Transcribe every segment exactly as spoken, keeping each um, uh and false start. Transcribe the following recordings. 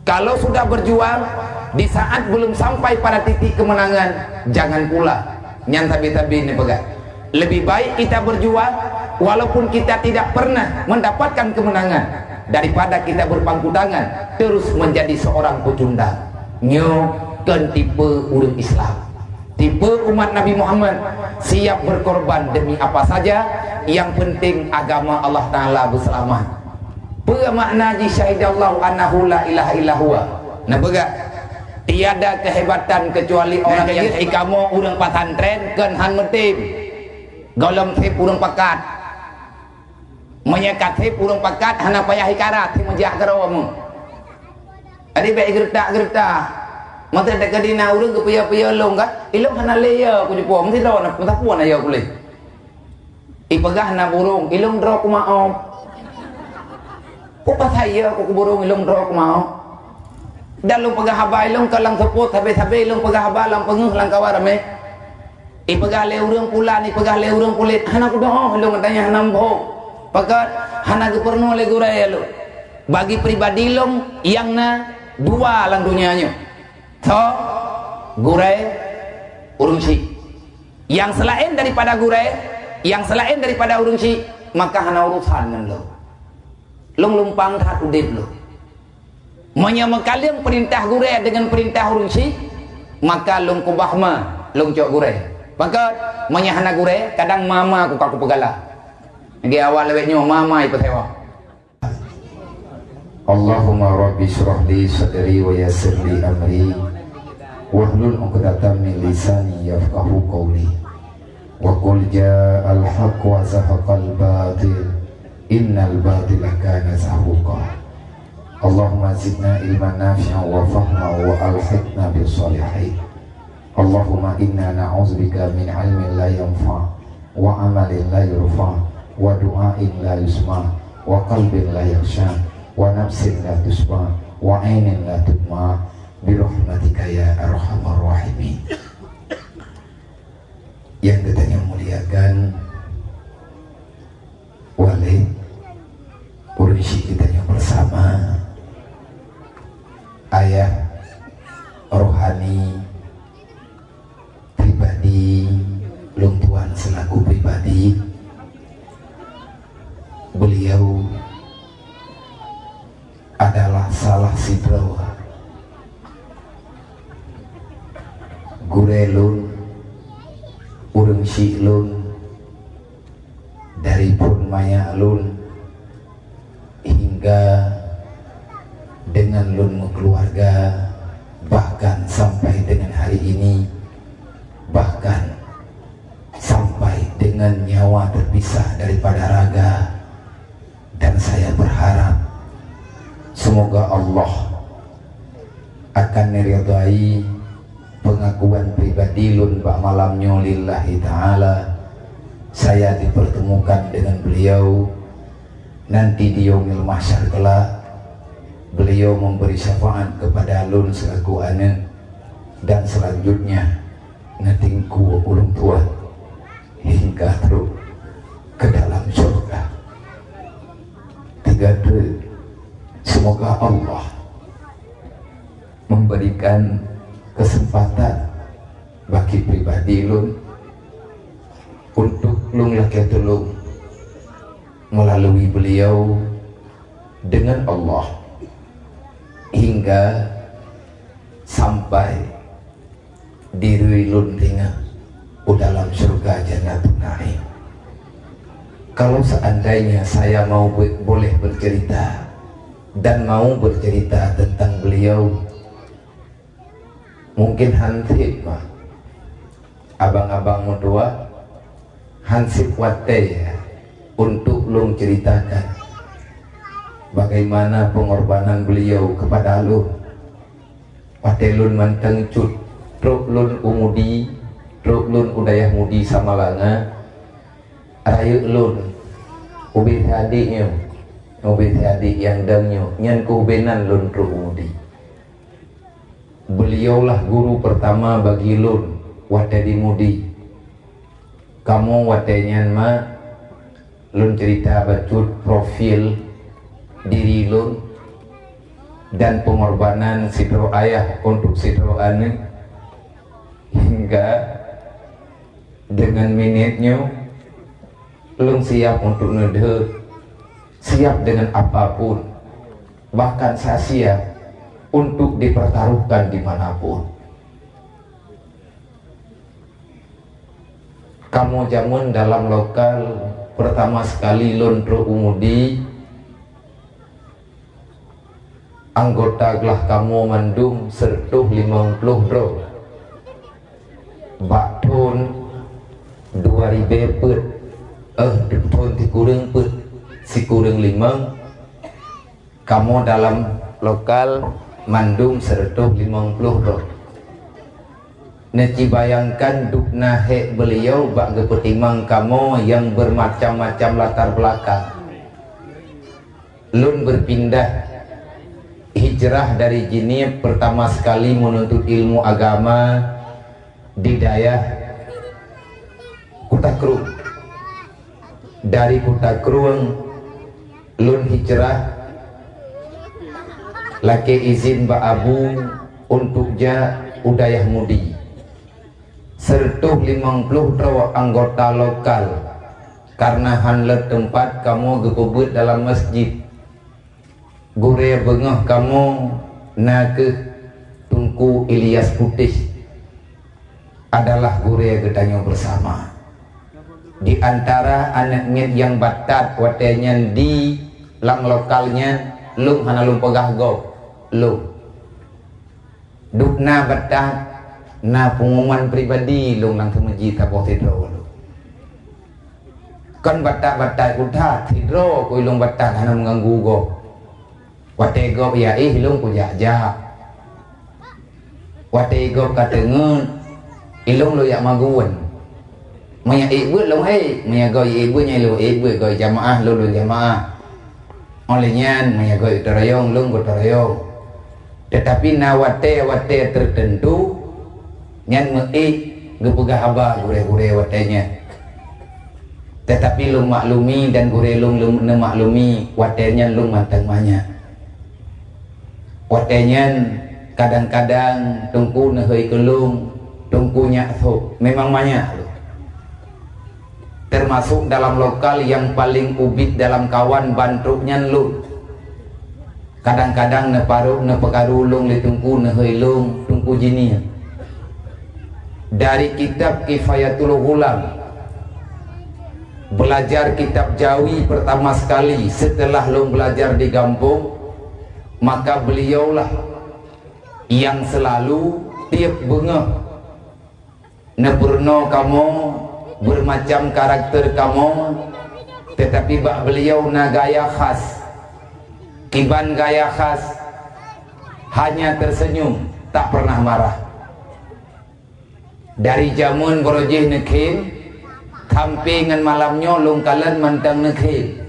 Kalau sudah berjuang, di saat belum sampai pada titik kemenangan, jangan pula. Nyan sabe-sabe neupeugah. Lebih baik kita berjuang, walaupun kita tidak pernah mendapatkan kemenangan, daripada kita berpangku tangan, terus menjadi seorang pecundang. Nyoe kon tipe ureuëng Islam. Tipe umat Nabi Muhammad siap berkorban demi apa saja, yang penting agama Allah Ta'ala beuselamat. Peue makna jih syahidallahu annahu la ilaha illa huwa? Neupeugah, tiada kehebatan kecuali orang yang kamoe ureuëng pesantren kon han meutem. Gohlom seb ureuëng pakat. Meunyoe ka seb ureuëng pakat hana payah ikarat, seb meujak keudroe mu. Jadi bék geureutak-geureutak. Masa teuka dina ureuëng geupiya-piya lôn ka, ilôn hana lé ya kujupo, meusidroe na meusapeue na ya kuleh. Ipeugah na burông, ilôn droe kumaob. Peue pasai ya ku burông ilôn droe kumaob. Dan lôn peugah haba ilôn ka lam seupôt sabe-sabe ilôn peugah haba lam peungeuh lam kawan ramé. Ipeugah lé ureuëng pulan, ipeugah lé ureuëng pulet, hana kudoh ilôn tanya hana meuhok. Pakat hana geupeureunoe lé gurée lôn. Bagi pribadi lôn nyang na dua lam dunia nyoe. Tho, gurée, ureuëng syik. Yang selain daripada gurée, yang selain daripada ureuëng syik, maka hana urusan ngon lôn. Lôn lumpang that udeb lôn. Meunyoe meukaleueng peurintah gurée deungon peurintah ureuëng syik, maka lôn keubah ma, lôn cok gurée. Pakat, meunyoe hana gurée, kadang ma-ma ku ka kupeugalak. Lagée awak lawét nyoe ma-ma ipeusewa. Allahumma rabbi shrah li sadri wa yassir li amri wahlul 'uqdatam min lisani yafqahu qawli. Wa qul ja'al haqq wa zahaqal batil innal batila kana zahuqa. Allahumma zidna ilman nafi'an wa fahma wa alhiqna bis shalihin. Allahumma inna na'udzubika min ilmin la yanfa', wa amalin la yurfa', wa du'ain la yusma', wa qalbin la yakhsha, wa nafsin la tushba, wa ainin la tudma, bi rahmatika ya arhamar rahimin. Yang kita yang muliakan, Walid, ureuëng syik geutanyoe bersama, ayah rohani pribadi lôn tuan selaku pribadi, beliau adalah salah sidroe gurée lôn, ureuëng syik lôn, dari phon manyak lôn hingga deungon lôn meukeuluwarga, bahkan sampai deungon hari ini, bahkan sampai deungon nyawa teupisah daripada raga. Dan saya berharap semoga Allah akan meridai pengakuan pribadi lôn bak malam nyoe lillahi ta'ala. Saya dipertemukan dengan beliau nanti di yaumil mahsyar kelak. Beliau memberi syafaat kepada lôn selaku aneuk dan selanjutnya neutingku ulôn tuan hingga trok ke dalam syurga. Tiga treuk, semoga Allah memberikan kesempatan bagi pribadi lôn untuk lôn lakée tulông melalui beliau dengan Allah hingga sampai diri lôn ringan u dalam syurga Jannatun Naim. Kalau seandainya saya mau be-, boleh bercerita dan mau bercerita tentang beliau, mungkin hansip mah abang-abang meutuah, hansip watée untuk lôn ceritakan bagaimana pengorbanan beliau kepada lôn. Watée lôn mantong cut, trok lôn u Mudi, trok lôn u dayah Mudi Samalanga, rayeuk lôn ubé si adik nyoe, ubé si adik nyang dang nyoe, nyan keuh ubé nan lôn trok u Mudi. Beliaulah guru pertama bagi lôn watée di Mudi. Kamoe watée nyan ma lôn cerita bacut profil diri lôn. dan pengorbanan sidroe ayah untuk sidroe aneuk, hingga dengan minét nyoe lôn siap untuk neudeuh, siap dengan apapun, bahkan saya siap untuk dipertaruhkan dimanapun. Kamoe jameun dalam lokal, pertama sekali lôn trok u Mudi, anggota glah kamoe mandum seureutôh limong ploh droe. Bak thon dua ribèe peuet, eh, thon sikureueng peuet, sikureueng limong, kamoe dalam lokal mandum seureutôh limong ploh droe. Neucibayangkan dubna hék beuliau bak geupeutimang kamoe nyang beumacam-macam latar beulakang. Lôn beupindah hijrah dari Jeunieb, pertama sekali menuntut ilmu agama di dayah Kuta Krueng. Dari Kuta Krueng lôn hijrah lakèe izin bak Abu untuk jak u dayah Mudi. Seureutôh limong ploh droe anggota lokal, karna hán lôt teumpat kamoe geupeubeuet dalam masjid. Gurèe beungoh kamoe na kheueh Teungku Ilyas Putéh, adalah gurèe geutanyoe beusama. Di antara aneuk miet nyang batat watèe nyan di lam lokal nyan, lôn hana lôn peugah gob, lôn. Dubna batat, na peunguman pribadi lôn lam seumeujid saboh sidroe lôn. Kon batat-batat keu that, sidroe keu lôn batat hana meuganggu gob. Watèe gob jak éh, lôn kujak-jak. Watèe gob ka teungeut, ilôn lôn jak magun. Meunyo ék beuet lôn ék, meunyo gob ék beuet nyan lôn ék beuet, gob jamaah lôn lôn jamaah. Óh lheueh nyan meunyo gob teuroyong lôn geuteurayong. Teutapi na watèe-watèe teuteuntu nyan meuék geupeugah haba gurèe-gurèe watèe nyan. Teutapi lôn maklumi dan gurèe lôn lôn neumaklumi watèe nyan lôn mantong manyak. Watèe nyan kadang-kadang teungku neuhôi keu lôn, teungku nyak sôk, memang manyak lôn. Teumasok dalam lokal nyang paleng ubit dalam kawan ban trok nyan lôn. Kadang-kadang neuparok neupeukaru lôn lé teungku neuhôi lôn, teungku Jeunieb. Dari kitab Kifayatul Ghulam, belajar kitab Jawi pertama sekali setelah lôn belajar di gampông, maka beliaulah nyang seulalu tiep beungoh neupeurunoe kamoe, beumacam karakter kamoe, teutapi bak beliau na gaya khas. Kiban gaya khas, hanya tersenyum, tak pernah marah. Dari jameun barô jih neukhém, sampoe ngon malam nyoe lôn kalon mantong neukhém.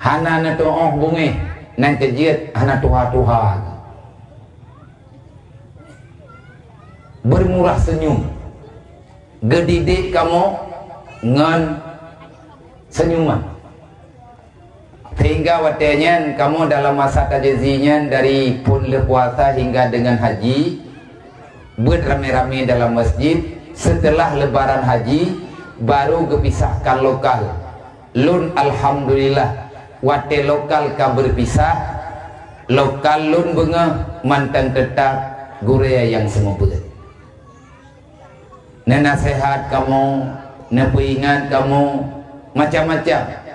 Hana neutuoh beungéh, nan keu jeuet hana tuha-tuha. Bermurah senyum, geudidik kamoe ngon senyuman. Sehingga watèe nyan kamoe dalam masa tajeuzi nyan dari phôn lheueh puasa hingga deungon haji, beuet ramé-ramé dalam masjid. Seuteulah lebaran haji, barô geupisahkan lokal. Lôn alhamdulillah, watèe lokal ka beupisah, lokal lôn beungoh mantong teutap gurèe nyang seumeubeuet. Neunaseuhat kamoe, neupeuingat kamoe, macam-macam.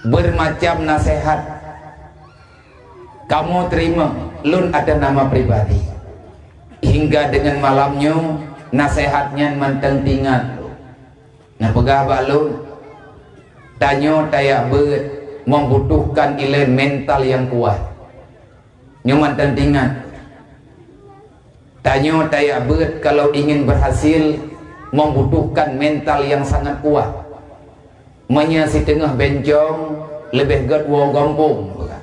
Beumacam naseuhat kamoe teurimong lôn ateueh nama pribadi. Hingga deungon malam nyoe, naseuhat nyan mantong teuingat lôn. Neupeugah bak lôn, tanyoe tajak beuet membutuhkan ilèe mental nyang kuat. Nyoe mantong teuingat. Tanyoe tajak beuet kalau ingin berhasil membutuhkan mental nyang sangat kuat. Meunyoe siteungoh bencong, leubeh gèt woe gampông, peugah.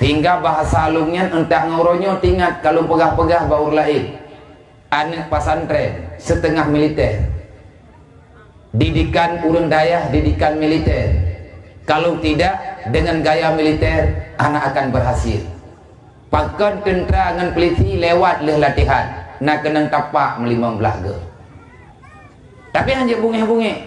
Sehingga bahasa lôn nyan euntak ngon uroe nyoe teuingat ka lôn peugah-peugah bak ureueng laén. Aneuk pesantren, seutengah militer. Didikan ureueng dayah, didikan militer. Kalau tidak, dengan gaya militer, hana akan berhasil. Pakon teuntra ngon peulisi lewat lheueh latihan, na keunong tapak meulimong blaih goe. Tapi hanjeuet bungéh-bungéh.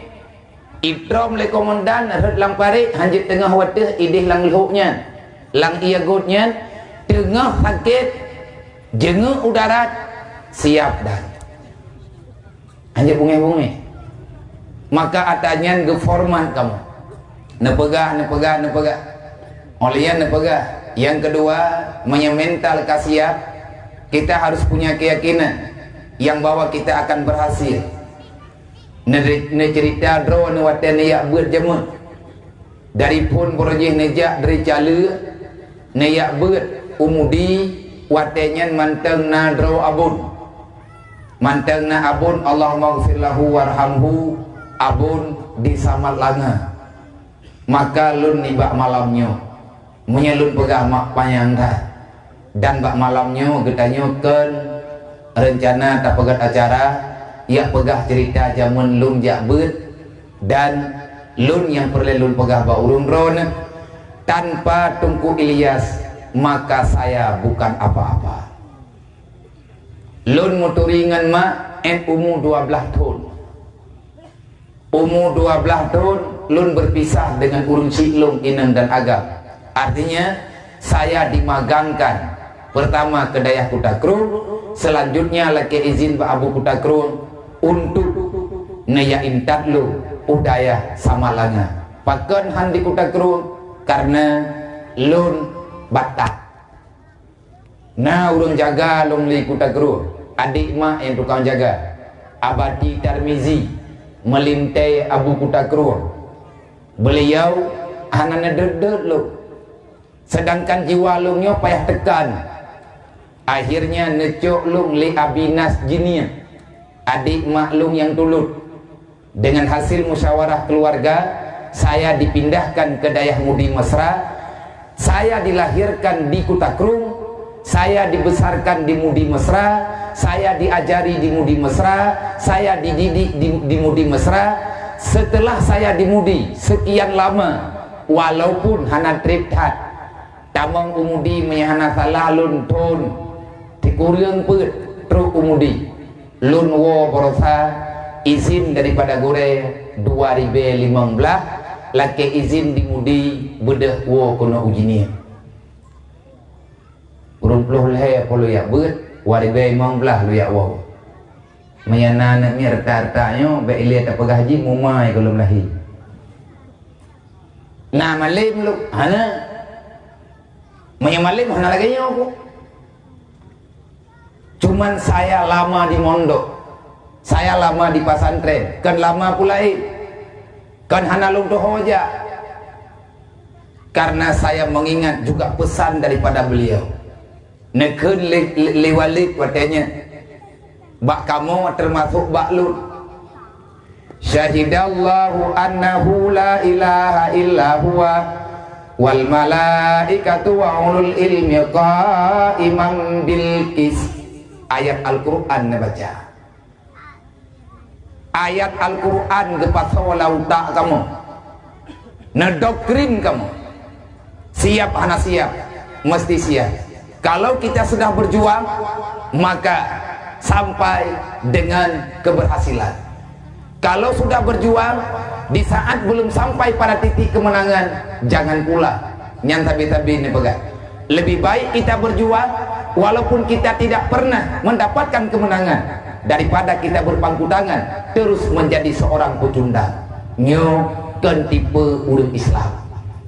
Itrom lé komandan rhot lam parit, hanjeuet teungoh watèe idéh lam lhok nyan, lam ié göt nyan, teungoh sakét, jeungeuk u darat, siap dan. Hanjeuet bungéh-bungéh. Maka atra nyan geuformat kamoe. Neupeugah, neupeugah, neupeugah. Óh lheueh nyan neupeugah. Yang kedua, meunyoe mental ka siap, kita harus punya keyakinan yang bahwa kita akan berhasil. Neu-, neuceurita droeneuh watèe neujak beuet jameun. Dari phôn barô jih neujak dari Caleuk, neujak beuet u Mudi, watèe nyan mantong na droe Abon. Mantong na Abon, Allahummaghfir lahu warhamhu, Abon di Samalanga. Maka lôn nibak malam nyoe, meunyoe lôn peugah mak panyang that. Dan bak malam nyoe geutanyoe kon reuncana tapeugöt acara, jak peugah ceurita jameun lôn jak beuet, dan lôn nyang peureulèe lôn peugah bak ureueng droeneuh, tanpa Teungku Ilyas, maka saya bukan apa-apa. Lôn meuturi ngon mak 'et umu dua blaih thôn. Umu dua blaih thôn, lôn berpisah dengan ureueng chik lôn inong dan agam. Artinya, saya dimagangkan, pertama ke dayah Kuta Krueng, selanjutnya lakèe izin bak Abu Kuta Krueng untuk neujak intat lôn u dayah Samalanga. Pakon han di Kuta Krueng? Karena lôn batat. Na ureueng jaga lôn lé Kuta Krueng, adék mak nyang tukang jaga. Abati Tarmizi, meulintèe Abu Kuta Krueng. Beuliau hana neudeuet-deuet lôn. Seudangkan jiwa lôn nyoe payah teukan. Akhirnya neucok lôn lé Abi Nas Jinie, adék mak lôn nyang tulôt. Dengan hasil musyawarah keluarga, saya dipindahkan ke dayah Mudi Mesra. Saya dilahirkan di Kuta Krueng, saya dibesarkan di Mudi Mesra, saya diajari di Mudi Mesra, saya dididik di, di Mudi Mesra. Setelah saya di Mudi sekian lama, walaupun hana trép that, tamong u Mudi meunyoe hana salah lôn thôn sikureueng peuet trok u Mudi. Lôn woe baroesa izin daripada gurèe dua ribèe limong blaih, lakèe izin di Mudi beudôh woe keunoe u Jinie. Ureueng ploh lhèe po lôn jak beuet, dua ribèe limong blaih lôn jak woe. Meunyoe na aneuk miet rata-rata nyoe, bèk ilèe tapeugah jih muma nyang gohlom lahé. Na malém lôn? Hana. Meunyoe malém hana lagèe nyoe keuh. Cuman saya lama di mondok, saya lama di pesantren, kon lama pula, eh, kon hana lôn tuho jak. Karena saya mengingat juga pesan daripada beliau. Neukheun lé, lé, lé Walid watèe nyan, bak kamoe teumasok bak lôn. Syahidallahu annahu la ilaha illa huwa wal malaikatu wa ulul ilmi qaiman bil qis. Ayat Al-Qur'an neubaca. Ayat Al-Qur'an geupasoe lam utak kamoe. Neudoktrin kamoe. Siap hana siap, mesti siap. Kalau kita sudah berjuang, maka sampai dengan keberhasilan. Kalau sudah berjuang, di saat belum sampai pada titik kemenangan, jangan pula. Nyan tabi-tabi neupeugah. Lebih baik kita berjuang walaupun kita tidak pernah mendapatkan kemenangan daripada kita berpangku tangan terus menjadi seorang pecundang. Nyoe kon tipe ureueng Islam.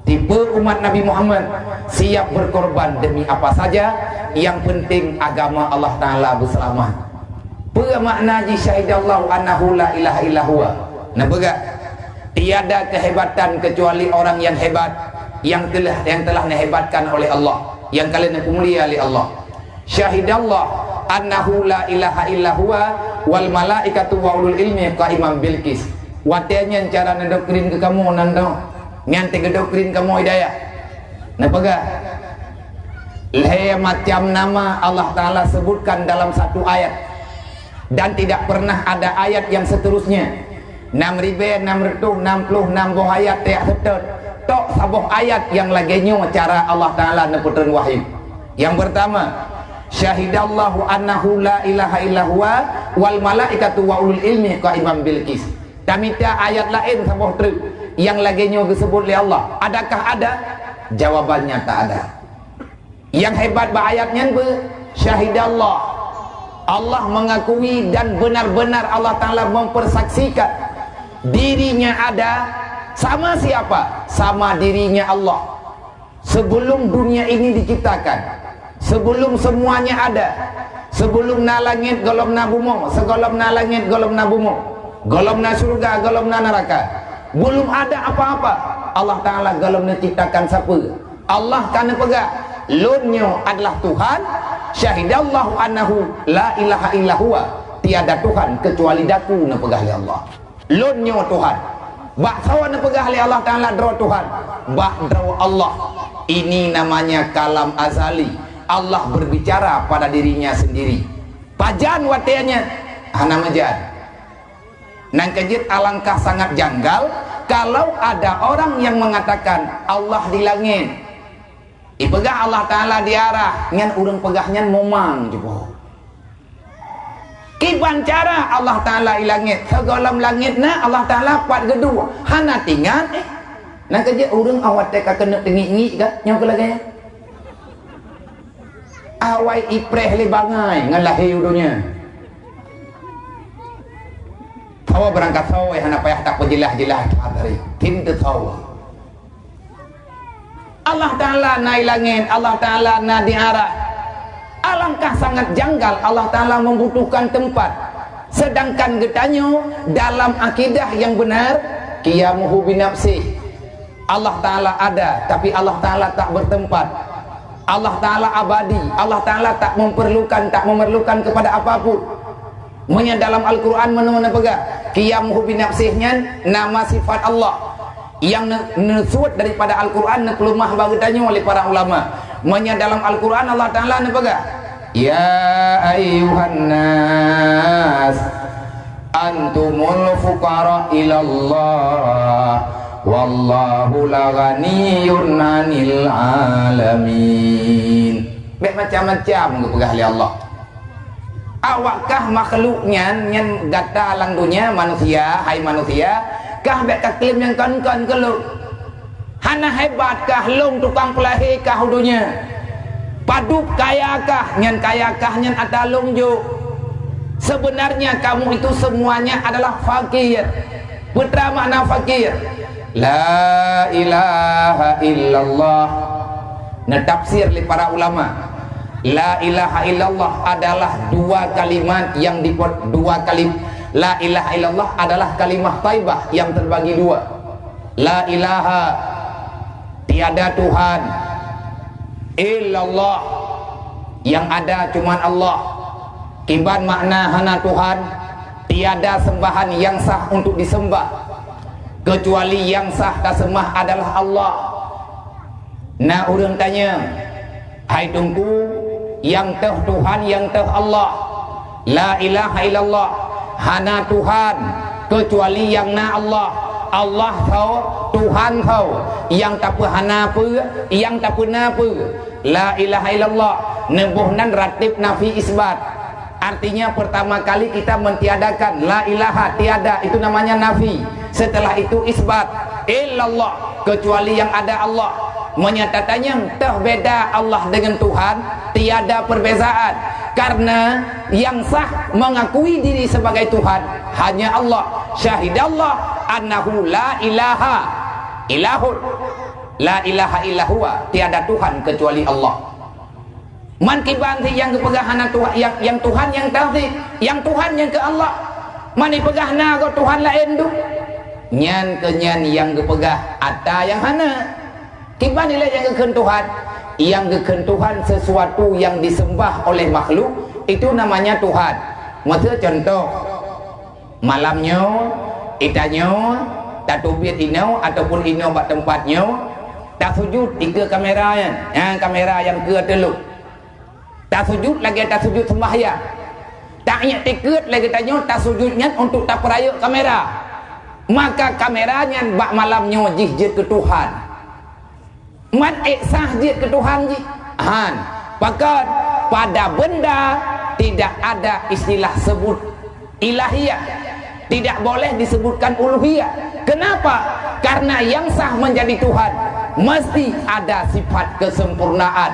Tipe umat Nabi Muhammad siap berkorban demi apa saja, yang penting agama Allah Ta'ala beuselamat. Peue makna jih syahidallahu annahu la ilaha illa huwa? Neupeugah, tiada kehebatan kecuali orang yang hebat, yang telah, yang telah neuhebatkan oleh Allah, yang ka lheueh neupeumulia lé Allah. Syahidallah annahu la ilaha illa huwa wal malaikatu wa ulul ilmi qaiman bil qis. Watèe nyan cara neudoktrin keu kamoe nan nyoe, nyan teuk geudoktrin kamoe hidayah. Neupeugah, lhèe macam nama Allah Ta'ala sebutkan dalam satu ayat. Dan tidak pernah ada ayat yang seterusnya. Nam ribèe nam reutôh nam ploh nam boh ayat tajak seutôt. Tok Saboh ayat nyang lagée nyoe cara Allah Taala neupeutrön wahyu. Nyang peurtama, "Syahidallahu annahu la ilaha illa huwa wal malaikatu wa ulul ilmi qaiman bil qis." Tamita ayat laén saboh treuk nyang lagée nyoe geuseubut lé Allah. Adakah ada? Jawabannya tak ada. Nyang hebat bak ayat nyan beu, syahidallah. Allah mengakui dan benar-benar Allah Taala mempersaksikan dirinya ada. Sama siapa? Sama dirinya Allah. Sebelum dunia ini diciptakan, sebelum semuanya ada, sebelum na langét gohlom na bumoe, sigohlom na langét gohlom na bumoe, gohlom na syeuruga gohlom na neuraka, belum ada apa-apa, Allah Taala gohlom neuciptakan sapeue. Allah ka neupeugah, "Lôn nyoe adalah Tuhan, syahidallahu annahu la ilaha illa huwa, tiada Tuhan kecuali Daku," neupeugah lé Allah. "Lôn nyoe Tuhan." Bak soe neupeugah lé Allah Taala droe Tuhan? Bak droe Allah. Ini namanya kalam azali. Allah berbicara pada dirinya sendiri. Pajan watée nyan? Hana meujan. Nyang keujeuet alangkah sangat janggal kalau ada orang yang mengatakan Allah di langét. Ipeugah Allah Taala di arah, nyan ureuëng peugah nyan momang jiboh. Kiban cara Allah Taala i langét, sigohlom langét na Allah Taala pat geuduek, hana tingat, eh. Nyang keujeuet ureuëng awai watée ka keuneuk teungiek-ngiek ka, nyoe keu lagée nyan. Awai ipreh lé bangai ngon lahé u donya. Tho beurangkat tho, eh, hana payah tapeujeulaih-jeulaih that tadi. Tin teuh tho. Allah Taala na i langét, Allah Taala na di arah. Alangkah sangat janggal Allah Taala membutuhkan tempat. Sedangkan geutanyoe dalam akidah yang benar, qiyamuhu binafsih. Allah Taala ada, tapi Allah Taala tak bertempat. Allah Taala abadi, Allah Taala tak memerlukan, tak memerlukan kepada apapun. Meunyoe dalam Al-Quran meunoe neupeugah, qiyamuhu binafsih nyan nama sifat Allah. Nyang ne-, neusuet daripada Al-Quran neupeuleumah bak geutanyoe lé para ulama. Meunyoe dalam Al-Quran Allah Taala neupeugah, "Ya ayyuhan nas, antumul fuqara ilallah, wallahu la ghaniyyun 'anil 'alamin." Bék macam-macam geupeugah lé Allah. Awak kah makhluk nyan, nyan gata lam donya manusia, hai manusia, kah bék kaklém nyang kon-kon keu lôn. Hana hebat kah lôn tukang peulahé kah u donya. Padub kaya kah, nyan kaya kah nyan atra lôn jok. Sebenarnya kamu itu semuanya adalah fakir. Peue teuma makna fakir? La ilaha illallah. Neutafsir lé para ulama, la ilaha illallah adalah dua kalimat yang diper-, dua kalim-, la ilaha illallah adalah kalimah thaibah yang terbagi dua. La ilaha, tiada Tuhan, illallah, yang ada cuman Allah. Kiban makna hana Tuhan, tiada sembahan yang sah untuk disembah, kecuali yang sah taseumah adalah Allah. Na ureuëng tanyong, "Hai Teungku, nyang teuh Tuhan, nyang teuh Allah?" La ilaha illallah, hana Tuhan keucuali nyang na Allah. Allah tho, Tuhan tho, nyang tapeuhana peue, nyang tapeuna peue. La ilaha illallah, neuboh nan ratib nafi isbat. Artinya, pertama kali kita mentiadakan la ilaha, tiada, itu namanya nafi. Setelah itu isbat, illallah, kecuali yang ada Allah. Meunyoe tatanyong, teuh beda Allah dengan Tuhan? Tiada perbezaan. Karena yang sah mengakui diri sebagai Tuhan hanya Allah. Syahidallah annahu la ilaha illahun. La ilaha illa huwa, tiada Tuhan kecuali Allah. Man kiban cit nyang geupeugah hana Tuhan, nyang, nyang Tuhan nyang teuh cit, nyang Tuhan nyang keu Allah. Man ipeugah na gob Tuhan laén duek. Nyan keuh nyan nyang geupeugah ata nyang hana. Kiban ilée nyang geukheun Tuhan? Nyang geukheun Tuhan sesuatu yang disembah oleh makhluk, itu namanya Tuhan. Miseu contoh, malam nyoe, itanyoe, tateubiet inoe ataupun inoe bak teumpat nyoe, tasujut dikeue kamera nyan. Nyan kamera nyang keue teulok. Tasujut lagée tasujut seumbahyang. Taingat tikeue lagée tanyoe tasujut nyan untuk tapeurayeuk kamera. Maka kamera nyan bak malam nyoe jih jeuet keu Tuhan. Man ék sah jeuet keu Tuhan jih? Han. Pakon? Pada benda tidak ada istilah sebut ilahiyah. Tidak boleh disebutkan uluhiyah. Kenapa? Karena yang sah menjadi Tuhan mesti ada sifat kesempurnaan.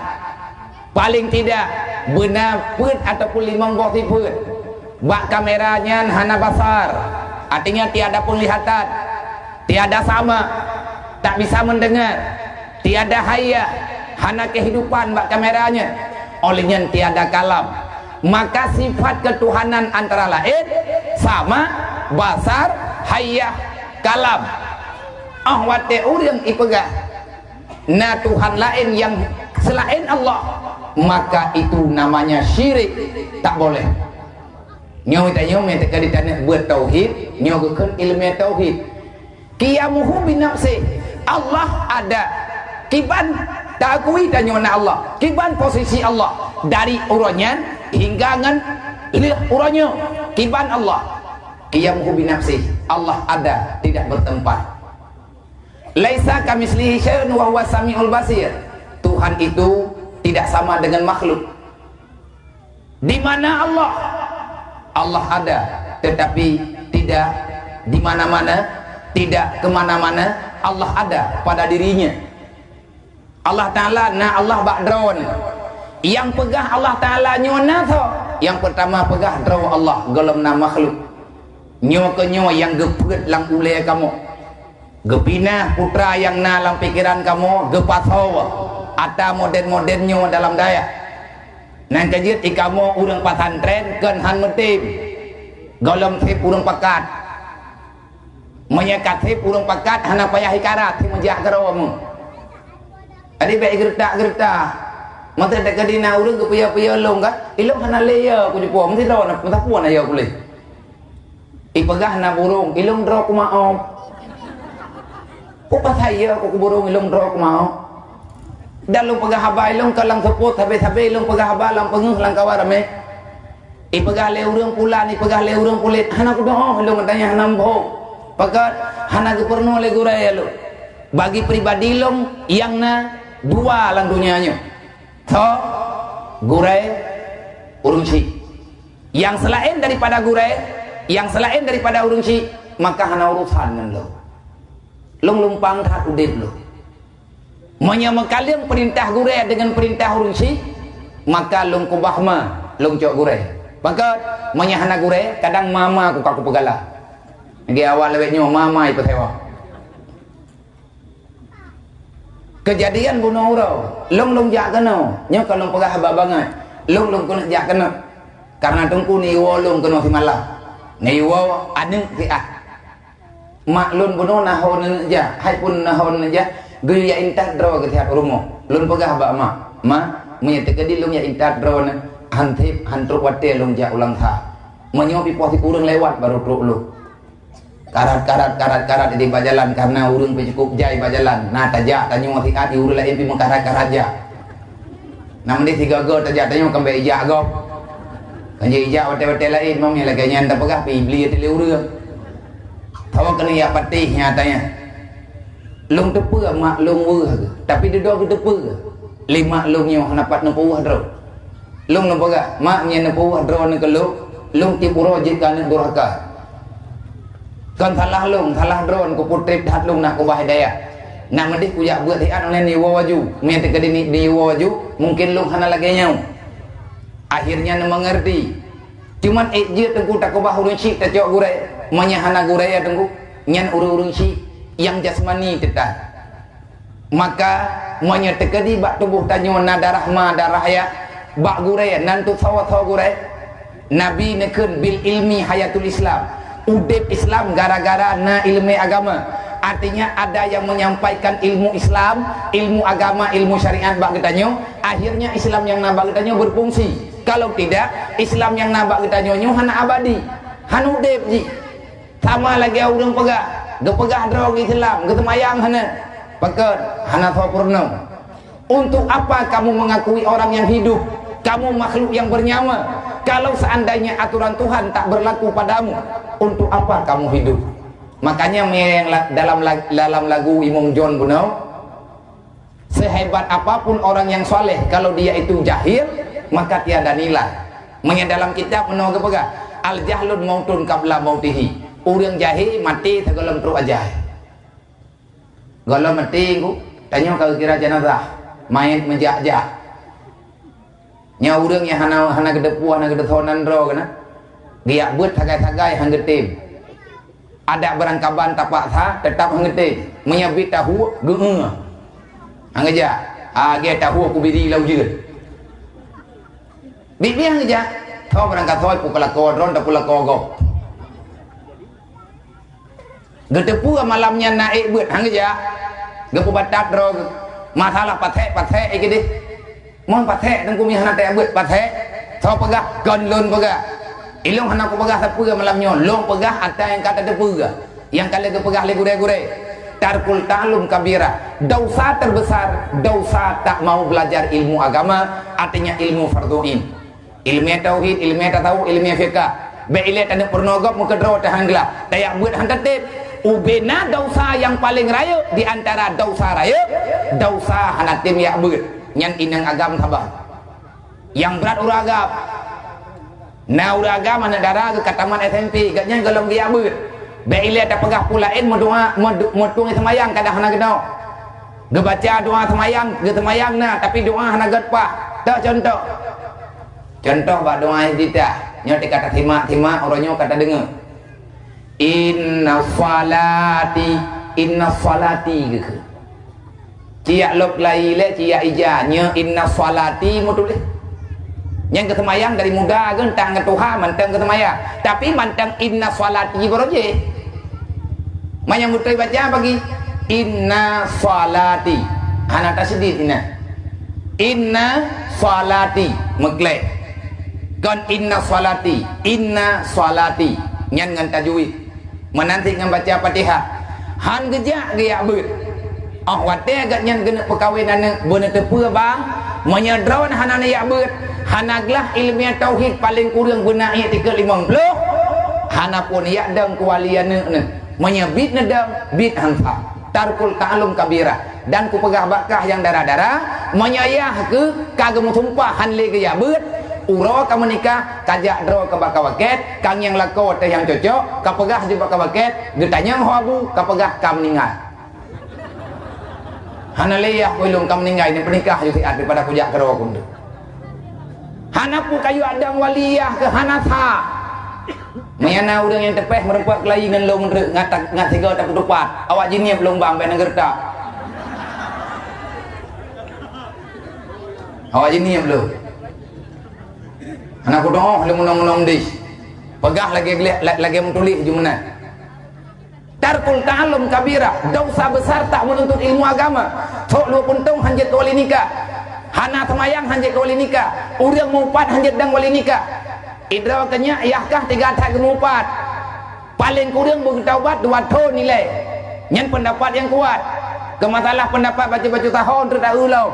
Paling tidak, beuna peuet ataupun limong boh sifeuet. Bak kamera nyan hana basar, artinya tiada penglihatan, tiada sama, tak bisa mendengar, tiada hayah, hana kehidupan bak kamera nyan. Oleh nyan tiada kalam. Maka sifat ketuhanan antara lain sama, basar, hayah, kalam. Oh watée ureuëng ipeugah na Tuhan laén nyang seulaén Allah, maka itu namanya syirik, tak boleh. Nyoe tanyoe meuteukadi taneuk buet tauhid, nyoe geukheun ileumé tauhid. Qiyamuhu binafsih, Allah ada. Kiban taakui tanyoe na Allah, kiban posisi Allah dari uroe nyan hingga ngon lheueh uroe nyoe, kiban Allah. Qiyamuhu binafsih, Allah ada, tidak bertempat. Laisa kamitslihi syai'un wa huwa samiul basir. Tuhan itu tidak sama dengan makhluk. Di mana Allah? Allah ada, tetapi tidak di mana-mana, tidak kemana-mana. Allah ada pada dirinya. Allah Ta'ala na Allah bak droe. Nyang peugah Allah Ta'ala nyoe na tho. Nyang pertama peugah droe Allah golom na makhluk. Nyoe keuh nyoe nyang geupeuet lam ulée kamoe. Geupinah putra nyang na lam pikeran kamoe, geupasoe ata modern-modern nyoe dalam dayah. Nan ka jeuet i kamoe ureuëng pesantren kon han meutem. Golom seb ureuëng pakat. Meunyoe ka seb ureuëng pakat hana payah ikarat, seb meujak keudroe mu. Adi bék geureutak-geureutak. Masa teukeudi na ureuëng geupiya-piya lông ka, ilông hana lé ya ku jipo, meusidroe na meusapeue na ya kuleh. Ipeugah na burông, ilông droe ku maob. Peue pasai ya ku burông ilông droe ku maob. Dan lông peugah haba ilông ka lam seupôt, sabe-sabe ilông peugah haba lam peungeuh lam kawan ramé. Ipeugah lé ureuëng pulan, ipeugah lé ureuëng pulet, hana kudoh ilông tanya hana meuboh. Pakat hana geupeureunoe lé gurée lôn. Bagi pribadi lông nyang na dua lam dunia nyoe. Tho, gurée, ureuëng syik. Nyang seulaén daripada gurée, nyang seulaén daripada ureuëng syik, maka hana urusan ngon lôn. Lông lumpang that udeb lôn. Meunyoe meukaleueng peurintah gurée deungon peurintah ureuëng syik, maka lông keubah ma, lông cok gurée. Maka meunyoe hana gurée, kadang ma-ma ku ka kupeugala. Lagée awak lawét nyoe ma-ma ipeusewa. Keujadian bunoe uroe, lông lông jak keunoe, nyoe ka lông peugah haba bangai. Lông lông keuneuk jak keunoe. Karena teungku neuwoe lông keunoe simalam. Neuwoe aneuëk siat. Mak lôn bunoe na ho neuneuk jak, hai pun na ho neuneuk jak, geuyue jak intat droe geuh siat u rumoh. Lôn peugah bak mak, "Ma, meunyoe teukeudi lôn jak intat droe nyoe, han seb, han trok watée lôn jak u Langsa. Meunyoe pipoh sikureueng lewat barô trok lôn." Karat, karat, karat, karat di bak jalan, karena ureuëng peucukôp jai bak jalan. Na tajak tanyoe siat di ureuëng laén pih meukarat-karat jak. Nam deh sigoe-goe tajak tanyoe kambek ijak gob. Kan jih ijak watée-watée laén, mam nyang lagée nyan tapeugah pih Iblih teuh lé ureuëng. Tawa keuneuk jak patéh nyatanya. Lông teupeue mak lông weueh, tapi dudoe geuteupeue. Lé mak lông nyoe hana pat neupeuweueh droe. Lông lông peugah, mak nyang neupeuweueh droe nyoe keu lông, lông tieb uroe jeuet keu aneuëk durhaka. Kon salah lông, salah droe kupeutreb that lông na keubah hidayah. Nak meudeh kujak beuet hiat online niwoe waju. Meunan teukeudi ni-, niwoe waju, mungken lông hana lagée nyoe. Akhirnya neumeungeurti. Cuman ék jeuet teungku takeubah ureuëng syik tacok gurée, meunyoe hana gurée ya teungku, nyan ureuëng-ureuëng syik nyang jasmani teuh that. Maka, meunyoe teukeudi bak tuboh tanyoe na darah ma, darah ya, bak gurée nan teusoe-soe gurée, Nabi neukheun bil ilmi hayatul Islam. Udeb Islam gara-gara na ileumé agama. Artinya ada yang menyampaikan ilmu Islam, ilmu agama, ilmu syariat bak geutanyoe, akhirnya Islam nyang na bak geutanyoe berfungsi. Kalau tidak, Islam nyang na bak geutanyoe nyoe hana abadi, hana udeb jih. Sama lagée ureuëng peugah, geupeugah droe geuh Islam, geuseumayang hana. Pakon? Hana soe peurunoe. Untuk apa kamu mengakui orang yang hidup? Kamu makhluk yang bernyawa. Kalau seandainya aturan Tuhan tak berlaku padamu, untuk apa kamu hidup? Makanya meunan la-, dalam la-, dalam lagu Imam John bunoe, Sehebat apapun orang yang saleh, kalau dia itu jahil, maka tiada nilai. Meunyo dalam kitab meunoe geupeugah, "Al-jahlu mautun qabla mautihi." Ureuëng jahé maté sigohlom trok ajai. Gohlom maté, ku, tanyoe ka geukira jenazah, manyét meujak-jak. Nyan ureuëng nyang hana, hana geuteupeue, hana geuteusoe nan droe keunan. Geujak beuet sagai-sagai han geutem. Adak beurangkaban tapaksa, teutap han geutem. Meunyo bit tahu, geu-eu. Han geujak. Ah, geu tahu kubiri lam ujeuen. Bit-bit han geujak. Tho beurangkasoe peukeulakoe droe, tapulakoe gob. Geuteupeue malam nyan na ék beuet, han geujak. Geupeubatat droe geuh. Masalah pasék-pasék ék deh. Mon pasék teungku mi hana teuék beuet pasék. Soe peugah kon lôn peugah. Ilôn hana kupeugah sapeue malam nyoe, lôn peugah ata nyang ka tateupeue. Nyang ka lheueh geupeugah lé gurée-gurée. Tarkul ta'allum kabira. Dosa terbesar, dosa tak mau belajar ilmu agama, artinya ilmu fardhu ain. Ilmu tauhid, ilmu tasawuf, ilmu fikah. Bék ilée taneuk peurunoe gob meukeudroe teuh han glah. Tajak beuet han tatém. Ubena dosa nyang paleng rayeuk di antara dosa rayeuk, dosa hana tém jak beuet. Nyan inong agam saban. Nyang brat ureuëng agam. Na ureuëng agam aneuk dara geuh ka tamat S M P, gobnyan gohlom geujak beuet. Bék ilée tapeugah peue laén meudoa, meudu-, meutueng seumayang kadang hana keunoe. Geubaca doa seumayang, geuseumayang na, tapi doa hana gét paih. Toh contoh. Contoh bak doa iftitah. Nyoe teuka tasimak-simak, uroe nyoe ka tadeungoe. Inna shalati, inna shalati geukheun. Ciyak lok lai lé, ciyak ija, nyoe inna shalati meutuléh. Nyang geuseumayang dari muda geuh tang ngon tuha mantong geuseumayang. Tapi mantong inna shalati baroe jih. Manyang beutôi baca bagi inna shalati. Hana tasydid inna. Inna shalati meuklek. Kon inna shalati, inna shalati. Nyan ngon tajwid. Meunan cit ngon baca Fatihah. Han geujak geujak beuet. Óh watée gobnyan geuneuk peukawen aneuk, beuneuteupeue bang, meunyoe droeneuh hana neujak beuet, hana glah ilmu tauhid paleng kureueng beuna ék tikeu limong ploh, hana pun jak dong keuwali aneuk neuh. Meunyoe bit neudong, bit han sah. Tarkul ta'allum kabira. Dan kupeugah bak kah nyang dara-dara, meunyoe yah keuh ka geumeusumpah han lé geujak beuet, uroe ka meunikah, ka jak droe keu bak kawaket, ka ngieng lakoe teuh nyang cocok, ka peugah ju bak kawaket, geutanyong ho abu, ka peugah ka meuninggai. Hana lé yah keu lôn ka meuninggai, neupeunikah ju siat daripada kujak keudroe keu nteuk. Hana peue kayue adong wali yah keuh hana sah. Meunyo na ureuëng nyang teupéh meurumpok keulayi ngon lôn meunteuk ngat, ngat sigoe tapeutupat, awak jinieb lôn bang bék na geureutak. Awak jinieb lôn. Hana kudoh lôn meunong-meunong dih. Peugah lagée, lagée meutuléh ju meunan. Tarkul ta'allum kabira, dosa besar tak menuntut ilmu agama. Sok lue puntông han jeuet keu wali nikah. Hana seumayang han jeuet keu wali nikah. Ureuëng mupat han jeuet dong wali nikah. Idroe keu nyak yah kah tiga that geumupat. Paleng kureueng beugeutaubat dua thon ilée. Nyan peundapat nyang kuat. Keu masalah peundapat bacut-bacut tahon treuk taeu lom.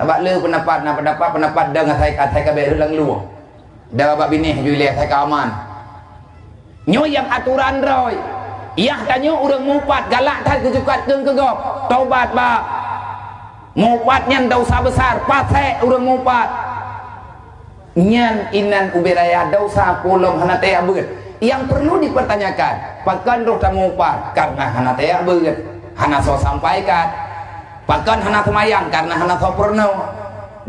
Tabak le peundapat, na peundapat, peundapat dong asai, asai ka bék reulang luwah. Dara bak binéh ju ilée asai ka aman. Nyoe nyang atoran droe. Yah tanyoe ureuëng mupat galak that geucukat keueng keu gob. Taubat bak mupat nyan dosa besar, pasék ureuëng mupat. Nyan inan ubé raya dosa pulom hana tajak beuet. Yang perlu dipertanyakan, pakon roh tamupat karena hana tajak beuet, hana soe sampaikan. Pakon hana seumayang karena hana soe peurunoe.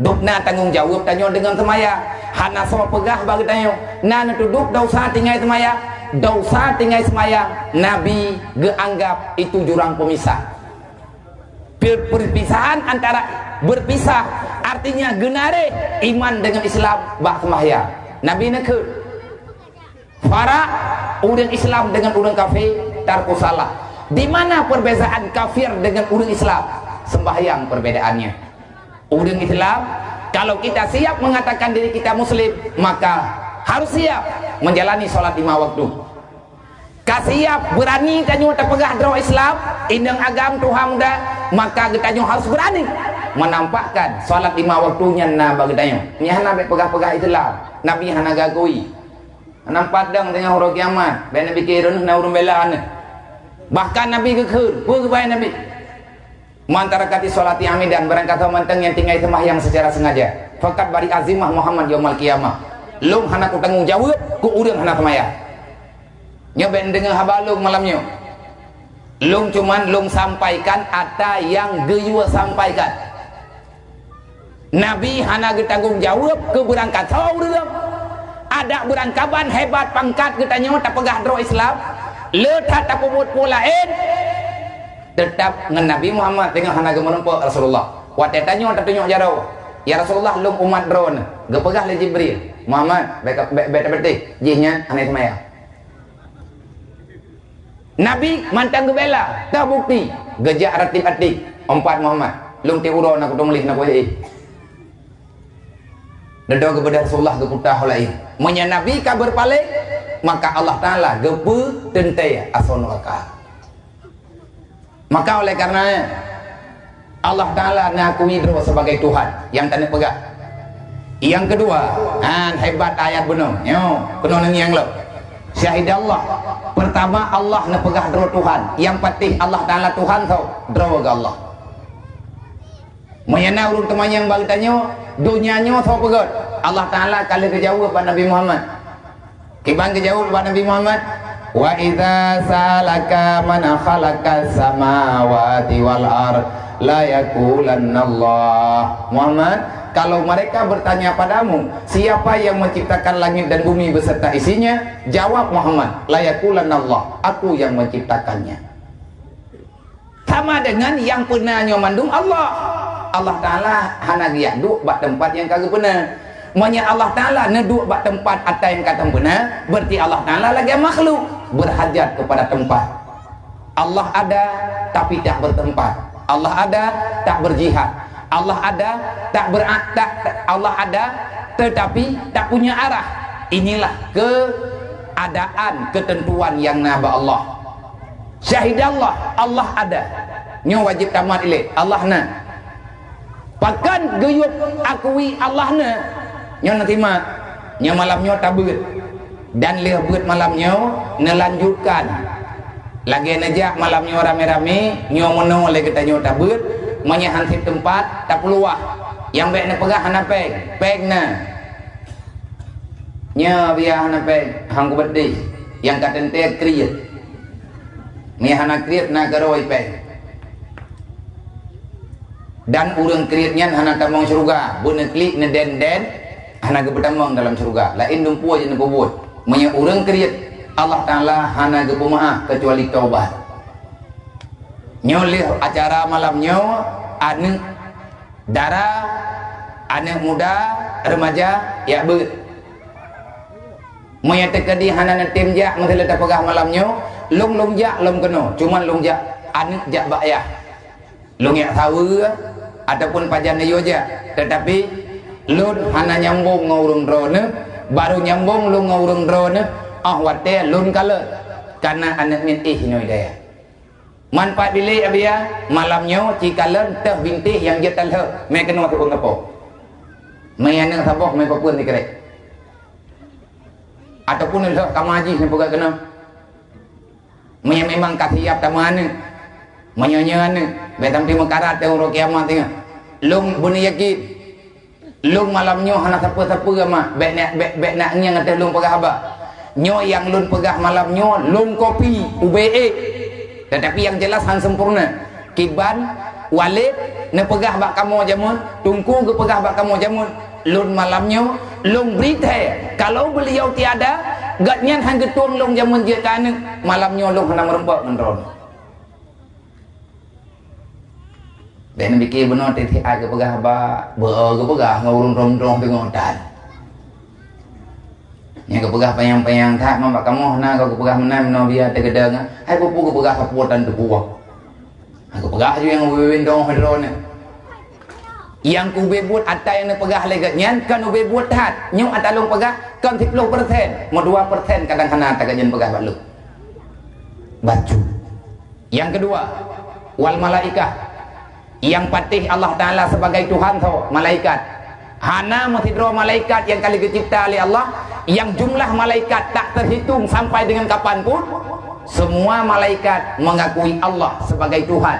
Dubna tanggong jaweueb tanyoe deungon seumayang. Hana soe peugah bak geutanyoe, na neutudôk dosa tinggai seumayang. Dosa tinggai seumayang Nabi geuanggap itu jurang pemisah. Per-, perpisahan antara, berpisah artinya geunaréh iman deungon Islam bak seumayang. Nabi neukheun, Farak ureuëng Islam deungon ureuëng kafé, tarkus shalah. Di mana perbezaan kafir deungon ureuëng Islam? Sembahyang perbedaannya. Ureuëng Islam, kalau kita siap mengatakan diri kita muslim, maka harus siap menjalani sholat lima waktu. Ka siap beurani tanyoe tapeugah droe Islam, inong agam tuha muda, maka geutanyoe harus beurani menampakkan sholat lima waktu nyan na bak geutanyoe. Nyan hana bék peugah-peugah Islam. Nabi hana gakui. Nampak dong teungoh uroe kiamat, bék Nabi keu droeneuh na ureuëng bela neuh. Bahkan Nabi geukheun, peue geubai Nabi? Man taraka sholati amidan, barang kasoe mantong nyang tinggai seumayang secara sengaja, faqad bari'a zimmahu Muhammad yaumal qiyamah. Lôn hana kutanggong jaweueb keu ureuëng hana seumayang. Nyoe bék neudeungoe haba lôn malam nyoe. Lôn cuman lôn sampaikan ata nyang geuyue sampaikan. Nabi hana geutanggong jaweueb keu beurangkasoe ureuëng. Adak beurangkaban hebat pangkat geutanyoe tapeugah droe Islam, le that tapeubuet peue laén, teutap ngon Nabi Muhammad teungoh hana geumeurumpok Rasulullah. Watée tanyoe tatunyok jaroe, "Ya Rasulullah, lôn umat droeneuh." Geupeugah lé Jibril, "Muhammad, bék, bék, bék tabeuteh, jih nyan hana seumayang." Nabi mantong geubela, teubukti geujak ratib até, "Umat Muhammad, lôn tiep uroe na kuteumuléh na kuéh." Dudoe geubeudôh Rasulullah geuputa ho laén. Meunyoe Nabi ka beurpaléng, maka Allah Taala geupeuteuntée asoe nuraka. Maka oleh karena Allah Taala neuakui droe sebagai Tuhan nyang taneuk peugah. Nyang keudua, han hebat ayat bunoe. Nyoe keunoe neungieng lom. Syahidallah. Pertama, Allah neupeugah droe Tuhan. Nyang patéh Allah Taala Tuhan soe? Droe geuh Allah. Meunyoe na ureuëng teumanyong bak geutanyoe, "Donya nyoe soe peugét?" Allah Taala ka lheueh geujaweueb bak Nabi Muhammad. Kiban geujaweueb bak Nabi Muhammad, "Wa idza sa'alaka man khalaqas samawati wal ard la yaqulanna Allah." Muhammad, kalau mereka bertanya padamu, "Siapa yang menciptakan langit dan bumi beserta isinya?" Jawab Muhammad, "La yaqulanna Allah, aku yang menciptakannya." Sama dengan nyang peuna nyoe mandum Allah. Allah Taala hana geujak duek bak teumpat nyang ka geupeuna. Meunyoe Allah Taala neuduek bak teumpat ata nyang ka geupeuna, berarti Allah Taala lagée makhluk, berhajat kepada tempat. Allah ada, tapi tak bertempat. Allah ada, tak berjihad. Allah ada, tak ber-, tak, Allah ada, tetapi tak punya arah. Inilah keadaan, ketentuan nyang na bak Allah. Syahidallah, Allah ada. Nyoe wajéb tamat ilée, Allah na. Pakon geuyue akui Allah na? Nyoe neusimak. Nyoe malam nyoe tabeuet. Dan lheueh beuet malam nyoe, neulanjutkan. Lagée neujak malam nyoe ramé-ramé, nyoe meunoe lé geutanyoe tabeuet, meunyoe han sép teumpat, tapeuluwah. Nyang bék neupeugah hana péng, péng na. Nyoe biya hana péng, han kubeudeh, nyang ka teuntée kriet. Meunyoe hana kriet na keurôi péng. Dan ureuëng kriet nyan hana tamong syeuruga, beuneuklik neuden-den, hana geupeutamong dalam syeuruga. Laén dumpeue jeuet neupeubuet. Meunyoe ureuëng kriet, Allah Taala hana geupeumeuáh keucuali taubat. Nyoe lheueh acara malam nyoe, aneuëk dara, aneuëk muda, remaja, jak beuet. Meunyoe teukeudi hana neutem jak, meuseuleuta peugah malam nyoe, lôn, lôn jak lom keunoe, cuman lôn jak aneuëk jak bak yah. Lôn jak saweue ataupun pajan neuyue jak, teutapi lôn hana nyambong ngon ureuëng droeneueh, barô nyambong lôn ngon ureuëng droeneueh óh watée lôn kalon, kana aneuëk miet éh inoe dayah. Man pat bilék, Abiya, malam nyoe ci kalon teuh bintéh nyang jeuet talheueh, mé keunoe teupeue kapoe. Mé aneuëk saboh mé peupeuet sikrek. Ataupun lheueh kama jih nyang peugah keunoe. Meunyoe memang ka siab tamong aneuëk, meunyoe nyoe aneuëk, bék sampoe meukarat teuh uroe kiamat teungoh. Lôn beuneuyakin, lôn malam nyoe hana sapeue-sapeue mak, bék na, bék, bék na ngieng ateueh lôn peugah haba. Nyoe nyang lôn peugah malam nyoe lôn kopi ubé ék, teutapi nyang jeulaih han sempurna. Kiban Walid neupeugah bak kamoe jameun, Teungku geupeugah bak kamoe jameun, lôn malam nyoe lôn bri thée, kalau beuliau tiada, gobnyan han geutueng lôn jameun jeuet keu aneuëk, malam nyoe lôn hana meurumpok ngon droeneueh. Bék neupike bunoe tieb-tieb ai geupeugah haba, beu geupeugah ngon ureuëng drom-drom teungoh tan. Nyang geupeugah panyang-panyang that, man bak kamoe na ka geupeugah meunan, meunoe biya teugeudong, hai peue-peue geupeugah sapeue tan teupeue. Hai geupeugah ju nyang ubé-ubé dong hai droeneueh. Nyang kubé buet ata nyang neupeugah lé gobnyan kon ubé buet that. Nyoe ata lôn peugah kon siplôh persen, meudua persen kadang hana ata gobnyan peugah bak lôn. Bacut. Nyang keudua, wal malaikah. Nyang patéh Allah Taala sebagai Tuhan soe? Malaikat. Hana meusidroe malaikat nyang ka lheueh geucebta lé Allah, nyang jumlah malaikat tak terhitung sampai dengan kapan pun, semua malaikat mengakui Allah sebagai Tuhan.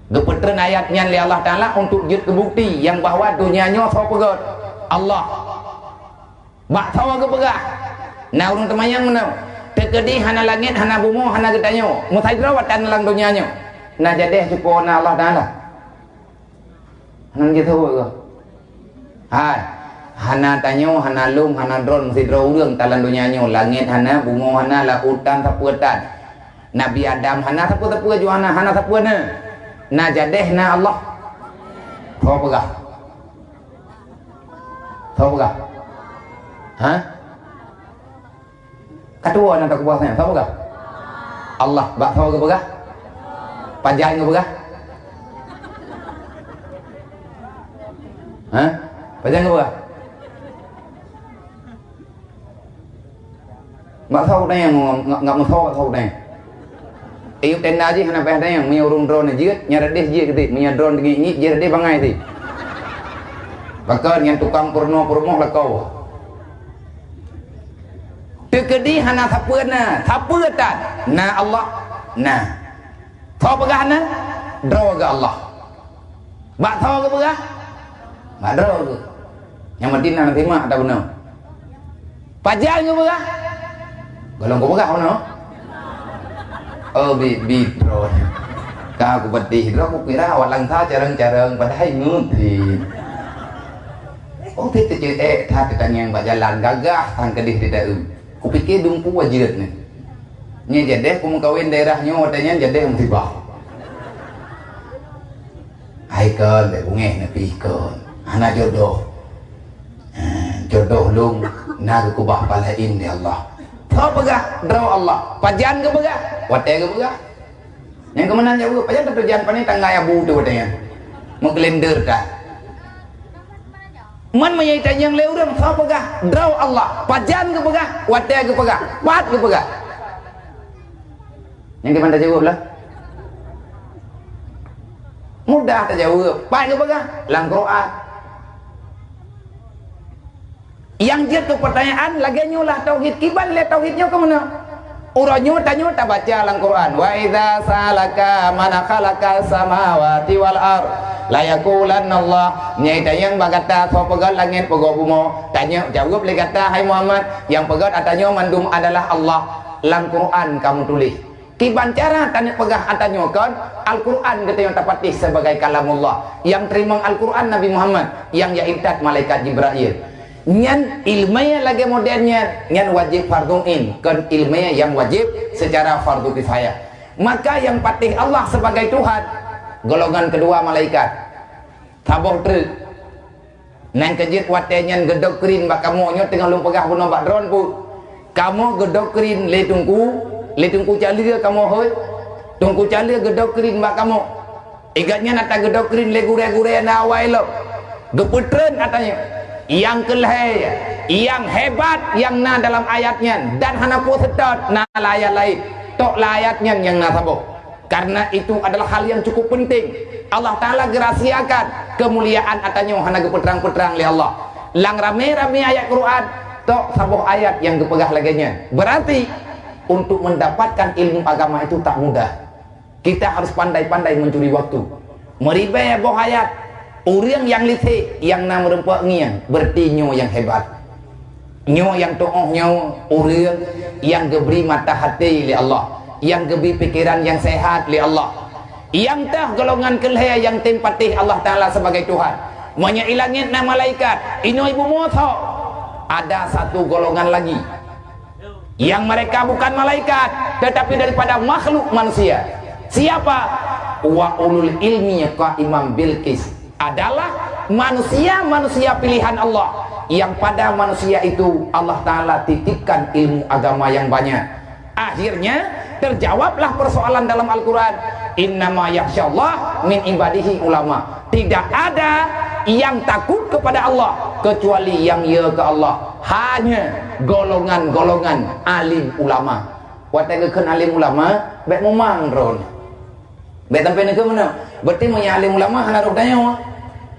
Geupeutreun ayat nyan lé Allah Taala untuk jeuet keu bukeuti nyang bahwa donya nyoe soe peugöt? Allah. Bak soe geupeugah? Na ureuëng teumanyong meunoe. Teukeudi hana langét, hana bumoe, hana geutanyoe. Meusidroe watée na lam donya nyoe. Na jadeh cupo na Allah Taala. Hana jiteupeue. Hai, hana tanyoe, hana lôn, hana droen, meusidroe ureuëng talan donya nyoe, langét hana, bumoe hana, laôt tan, sapeue tan. Nabi Adam hana sapeue-sapeue jua hana, hana sapeue na. Na jadeh na Allah. Soe peugah? Soe peugah? Ha? Ka tuwoe na takeubah nyan, soe peugah? Allah. Bak soe geupeugah? Pajan geupeugah? Ha? Pajan geupeugah? Bak soe tanyong, nggak, nggak meusoe bak soe tanyong. Iyup tenda jih hana payah tanyong, meunyoe ureuëng droeneuh jeuet, nyan reudeh jeuet keuti, meunyoe droen teungiek-ngiek, jih reudeh bangai ti. Pakon nyan tukang peurunoe peurumoh lakoe. Teukeudi hana sapeue na, sapeue tan? Na Allah, na. Soe peugah na? Droe geuh Allah. Bak soe geupeugah? Bak droe geuh. Nyang meuti na simak ata bunoe. Pajan geupeugah? Golom kupeugah bunoe. Oh, bi, bi droe. Ka kupeutih droe, kukira awak langsa carong-carong, padahai ngon ti. Oh, ti teuceuek that teutangieng bak jalan, gagah sang keudeh teudaeu. Kupike dum peue jeuet nyan. Nyan jadeh kumeukawen daerah nyoe watée nyan jadeh musibah. Hai kon, bék beungéh neupih kon. Hana jodoh. Ha, jodoh lôn na geukeubah palaén lé Allah. Soe peugah? Droe Allah. Pajan geupeugah? Watée geupeugah. Nyang keumeunang jaweueb, pajan tatujan pane tanggai abu teuh watée nyan. Meukeulender that. Man meunyoe itanyong lé ureuëng, soe peugah? Droe Allah. Pajan geupeugah? Watée geupeugah? Pat geupeugah? Nyang keumeunang tajaweueb lah. Mudah tajaweueb. Pat geupeugah? Lam Quran. Nyang jeuet keu peutanyaan lagée nyoe lah tauhid, kiban lé tauhid nyoe keu meunoe. Uroe nyoe tanyoe tabaca lam Quran, "Wa idza sa'alaka man khalaqa samawati wal ard la yaqulanna Allah." Nyan tanyong bak gata soe peugöt langét peugöt bumoe, tanyoe jaweueb lé gata, "Hai Muhammad, nyang peugöt ata nyoe mandum adalah Allah." Lam Quran ka meutuléh. Kiban cara taneuk peugah ata nyoe kon, Al-Quran geutanyoe tapatéh sebagai kalamullah. Nyang teurimong Al-Quran Nabi Muhammad, nyang jak intat malaikat Jibrail. Nyan ileumèe lagèe model nyan, nyan wajéb fardhu ain, kon ileumèe nyang wajéb secara fardhu kifayah. Maka nyang patéh Allah sebagai Tuhan, golongan keudua malaikat. Saboh treuk. Nyan keuh jeuet watèe nyan geudoktrin bak kamoe nyoe teungoh lôn peugah bunoe bak droeneuh. Kamoe geudoktrin lé teungku, lé teungku Caleue kamoe hôi. Teungku Caleue geudoktrin bak kamoe. Ingat nyan ata geudoktrin lé gurèe-gurèe na awai lom. Geupeutreun ata nyoe. Nyang keu lhèe, nyang hebat nyang na dalam ayat nyan dan hana peue seutôt na lam ayat laén. Tok lam ayat nyan nyang na saboh. Karena itu adalah hal yang cukup penting. Allah Ta'ala geurahasiakan keumuliaan ata nyoe hana geupeutrang-peutrang lé Allah. Lam ramé-ramé ayat Quran, tok saboh ayat nyang geupeugah lagèe nyan. Berarti, untuk mendapatkan ilmu agama itu tak mudah. Kita harus pandai-pandai mencuri waktu. Meuribèe boh ayat, ureueng nyang lisek nyang na meurumpok ngieng, berarti nyoe nyang hebat. Nyoe nyang tuoh nyoe ureueng nyang geubri mata haté lé Allah, nyang geubri pikeran nyang seuhat lé Allah. Nyang teuh golongan keu lhèe nyang tem patéh Allah Ta'ala sebagai Tuhan. Meunyoe i langèt na malaikat, inoe i bumoe tho, ada satu golongan lagi. Yang mereka bukan malaikat, tetapi daripada makhluk manusia. Siapa? Wa ulul ilmi qaiman bil qis. Adalah manusia-manusia pilihan Allah yang pada manusia itu Allah Ta'ala titipkan ilmu agama yang banyak. Akhirnya, terjawablah persoalan dalam Al-Quran, "Innama yakhsyallaha min ibadihi ulama." Tidak ada yang takut kepada Allah kecuali yang ya ke Allah. Hanya golongan-golongan alim ulama. Watèe geukheun alim ulama, bèk mumang droeneuh. Bèk sampai neukheun meunoe. Berarti meunyoe alim ulama hana roh tanyoe.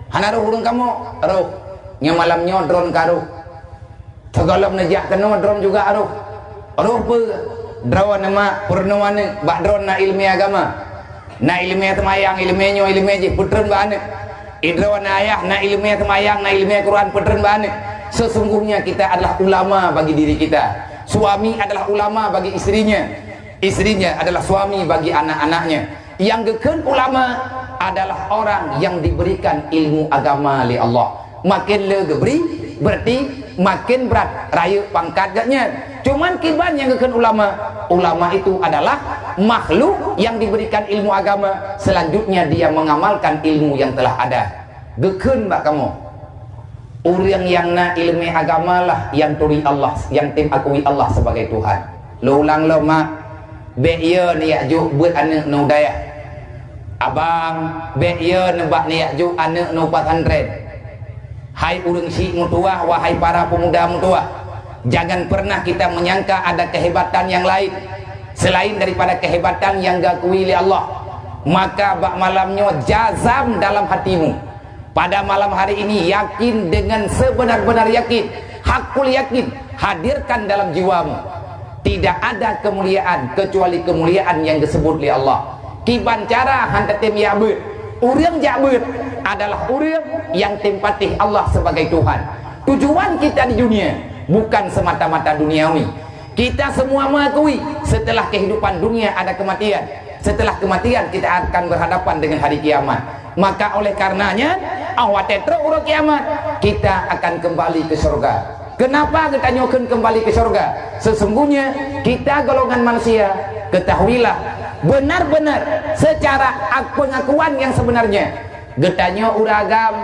Hana roh ureueng kamoe, roh. Nyoe malam nyoe droeneuh ka roh. Sigohlom neujak keunoe droeneuh juga roh. Roh peue? Droeneuh mak peurunoe aneuk, bak droeneuh na ileumèe agama. Na ileumèe seumayang, ileumèe nyoe, ileumèe jih, peutreun bak aneuk. Idroe na ayah, na ileumèe seumayang, na ileumèe Quran, peutreun bak aneuk. Sesungguhnya kita adalah ulama bagi diri kita. Suami adalah ulama bagi istrinya. Istrinya adalah suami bagi anak-anaknya. Nyang geukheun ulama adalah orang yang diberikan ilmu agama lé Allah. Makin le geubri, berarti makin brat rayeuk pangkat geuh nyan. Cuman kiban nyang geukheun ulama, ulama itu adalah makhluk yang diberikan ilmu agama, selanjutnya dia mengamalkan ilmu yang telah ada. Geukheun bak kamoe, ureuëng nyang na ileumèe agama lah nyang turi Allah, nyang tem akui Allah sebagai Tuhan. Lôn ulang lom, mak, bék yo neujak jok beuet aneuk neu dayah. Abang, bék yo neubak neujak jok aneuk neu pesantren. Hai ureuëng syiek meutuwah, wahai para pemuda meutuwah, jangan pernah kita menyangka ada kehebatan yang lain selain daripada kehebatan yang geukui lé Allah. Maka bak malam nyoe jazam dalam hatimu. Pada malam hari ini, yakin dengan sebenar-benar yakin, hakul yakin, hadirkan dalam jiwamu. Tidak ada kemuliaan kecuali kemuliaan yang disebut oleh Allah. Kiban cara hana tem jak beuet. Ureuëng jak beuet adalah ureuëng yang tem patéh Allah sebagai Tuhan. Tujuan kita di dunia bukan semata-mata duniawi. Kita semua mengakui, setelah kehidupan dunia ada kematian. Setelah kematian, kita akan berhadapan dengan hari kiamat. Maka oleh karenanya, awak tetrok uroe kiamat, kita akan kembali ke surga. Kenapa geutanyoe kheun kembali ke surga? Sesungguhnya, kita golongan manusia, ketahuilah, benar-benar secara ak-, pengakuan yang sebenarnya, geutanyoe ureuëng agam,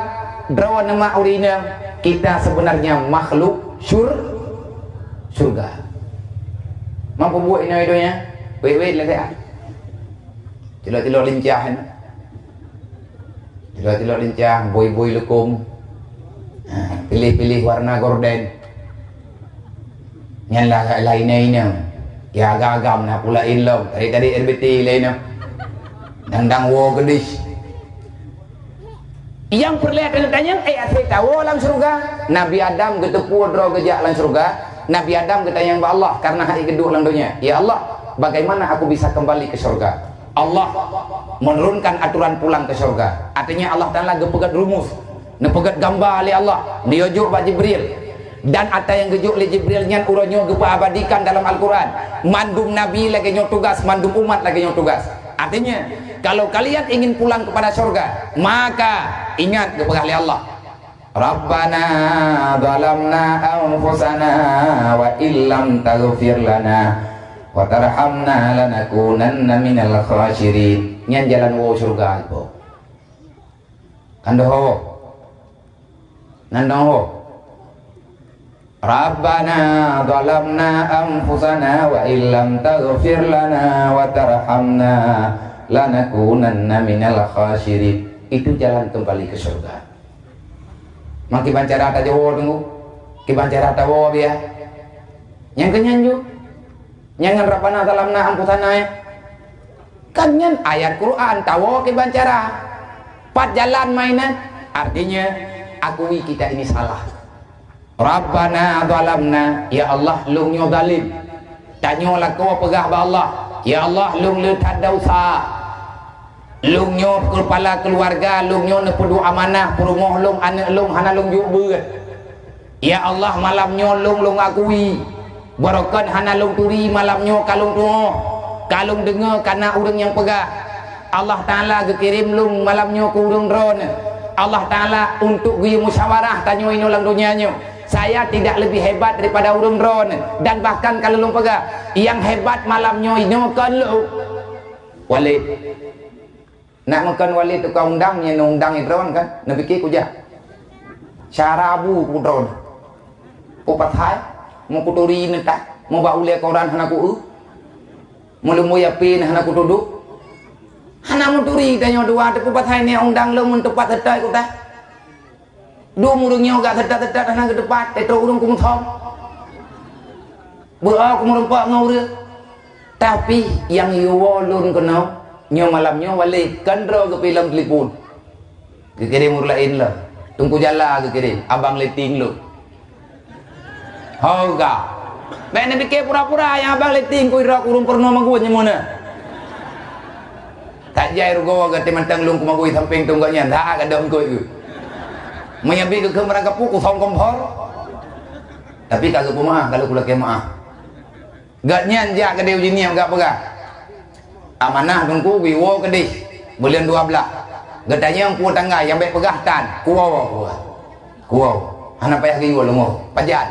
droeneuh mak ureuëng inong, kita sebenarnya makhluk syur-, syurga. Mampu buet inoe donya, wet-wet lagée ah. Cilok-cilok lincah, kan? Cilok-cilok lincah, bui-bui leukom. Ha, pilih-pilih warna gorden. Nyan lah lainnya. Ya agam-agam na pula in lom. Tadi-tadi R B T lain. Dang-dang wo geudis. Nyang peureulée tanyong, eh, asai tawoe lam syeuruga? Nabi Adam geuteupeue droe geujak lam syeuruga. Nabi Adam geutanyong bak Allah karena hana geuduek lam donya. Ya Allah, bagaimana aku bisa kembali ke syurga? Allah menurunkan aturan pulang ke syurga. Artinya Allah Taala geupeugét rumus, neupeugét gamba lé Allah, neuyue jok bak Jibril. Dan ata nyang geujok lé Jibril nyan uroe nyoe geupeuabadikan dalam Al-Quran. Mandum nabi lagée nyoe tugas, mandum umat lagée nyoe tugas. Artinya, kalau kalian ingin pulang kepada syurga, maka ingat geupeugah lé Allah, "Rabbana zalamna anfusana wa illam taghfir lana wa tarhamna lanakunanna minal khasirin." Nyan jalan woe syurga ipo. Kan doho. Nan doho. "Rabbana zalamna anfusana wa illam taghfir lana wa tarhamna lanakunanna minal khasirin." Itu jalan kembali ke surga. Maka kiban cara tawoe teungku, kiban cara tawoe biya. Nyang keunyan ju, nyang ngon Rabbana zalamna anfusana, ya. Kan nyan ayat Quran, tawoe kiban cara. Pat jalan mainan, artinya akui kita ini salah. Rabbana zalamna, ya Allah, lôn nyoe zalim. Tanyoe lakoe peugah bak Allah, ya Allah, lôn le that desya. Lôn nyoe keupala keuluwarga, lôn nyoe neupeuduek amanah peurumoh lôn, aneuk lôn hana lôn jok beuet. Ya Allah, malam nyoe lôn, lôn akui, barokon hana lôn turi malam nyoe ka lôn tuoh, ka lôn deungoe kana ureuëng nyang peugah. Allah Taala geukirém lôn malam nyoe keu ureuëng droeneuh. Allah Taala untuk geuyue musyawarah tanyoe inoe lam donya nyoe. Saya tidak lebih hebat daripada ureuëng droeneuh dan bahkan ka lôn peugah, nyang hebat malam nyoe inoe kon lôn. Walid. Nak meukon wali tukang undang, nyan undang idron kan? Neupike kujak. Syara abu kudron. Kupathai, meukuturi neutah, meubak ulée koran hana ku-eu. Meulumboi api hana kutuduek. Hana meuturi tanyoe dua teuh kupathai niyak undang lom meuteupat seutôt kutah. Dum ureuëng nyoe gak seutôt-seutôt hana geutepat, teutôk ureuëng kumeusom. Beuo kumeurumpok ngon ureuëng. Tapi nyang yue woe lôn keunoe, nyoe malam nyoe waleh kan droe geupilom telepon. Geukirém ureuëng laén lom. Teungku Jala geukirém, abang Leting lôn. Ho ga. Bèk neupike pura-pura nyang abang Leting kui droe ureuëng peurunoe magun nyoe meunan. Jai rugoe gata mantong lôn kumagui sampéng tông gobnyan, that gadôh ikot geuh. Meunyo bit geukheun meurangkapeue kusong kompor. Tapi ka geupeumaáh, ka lôn kulakée maáh. Gobnyan jak keudeh uji nie gak peugah, "Amanah Teungku, geuwoe keudeh buleuen dua blaih. Geutanyong peue tanggai nyang bèk peugah tan, kuwoe, kuwoe, kuwoe. Hana payah geuyue lôn woe, pajan."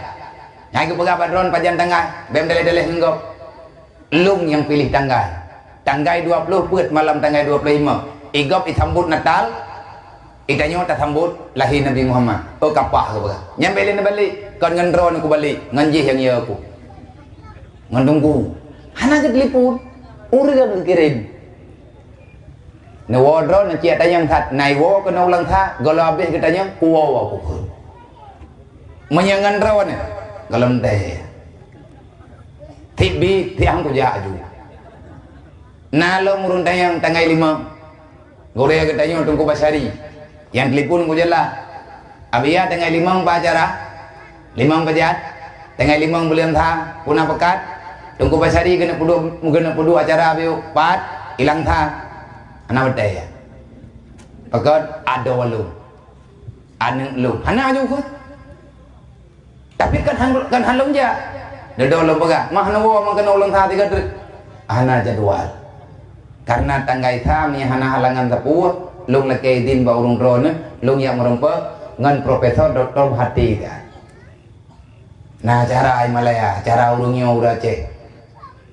Nyang geupeugah bak droe, "Pajan tanggai, bèk meudaléh-daléh ngon gob." Lôn nyang piléh tanggai. Tanggai dua ploh peuet malam tanggai dua ploh lima. Igob isambot Natal, itanyoe tasambot lahé Nabi Muhammad. Oh, kapah geupeugah. Nyan bèk lé neubalek, kon ngon droe neukubalek, ngon jih nyang yö ku. Ngon Teungku. Hana geutelepon. Ureueng geukirém. Neuwoe droe neuciek tanyong that, na iwoe keunoe u Langsa, gohlom habéh geutanyong, kuwoe ku kheun. Meunyo ngon droeneuh, gohlom dèh. Tieb bi tiang kujak aju. Na lom ureueng tanyong tanggai limong. Gurèe geutanyong Teungku Basyari. Nyang telepon kujeulaih. "Abiya tanggai limong bak acara?" "Limong pajan?" "Tanggai limong buleuen sa, peue na peukat?" Teungku Basyari keuneuk peuduek, keuneuk peuduek acara abiu pat ilang sa. Hana watèe. Pakon adoe lôn. Aneuk lôn. Hana aju kheun. Tapi kan han, kan han lôn jak. Dudoe lôn peugah, "Mah neuwoe meukeunong lôn sa tiga treuk." Hana jadwal. Karena tanggai sa meunyo hana halangan sapeue, lôn lakèe idin bak ureueng droeneuh, lôn jak meurumpok ngon Profesor Doktor Mahathir kan. Nah, acara Himalaya, acara ureueng nyoe ureueng Aceh.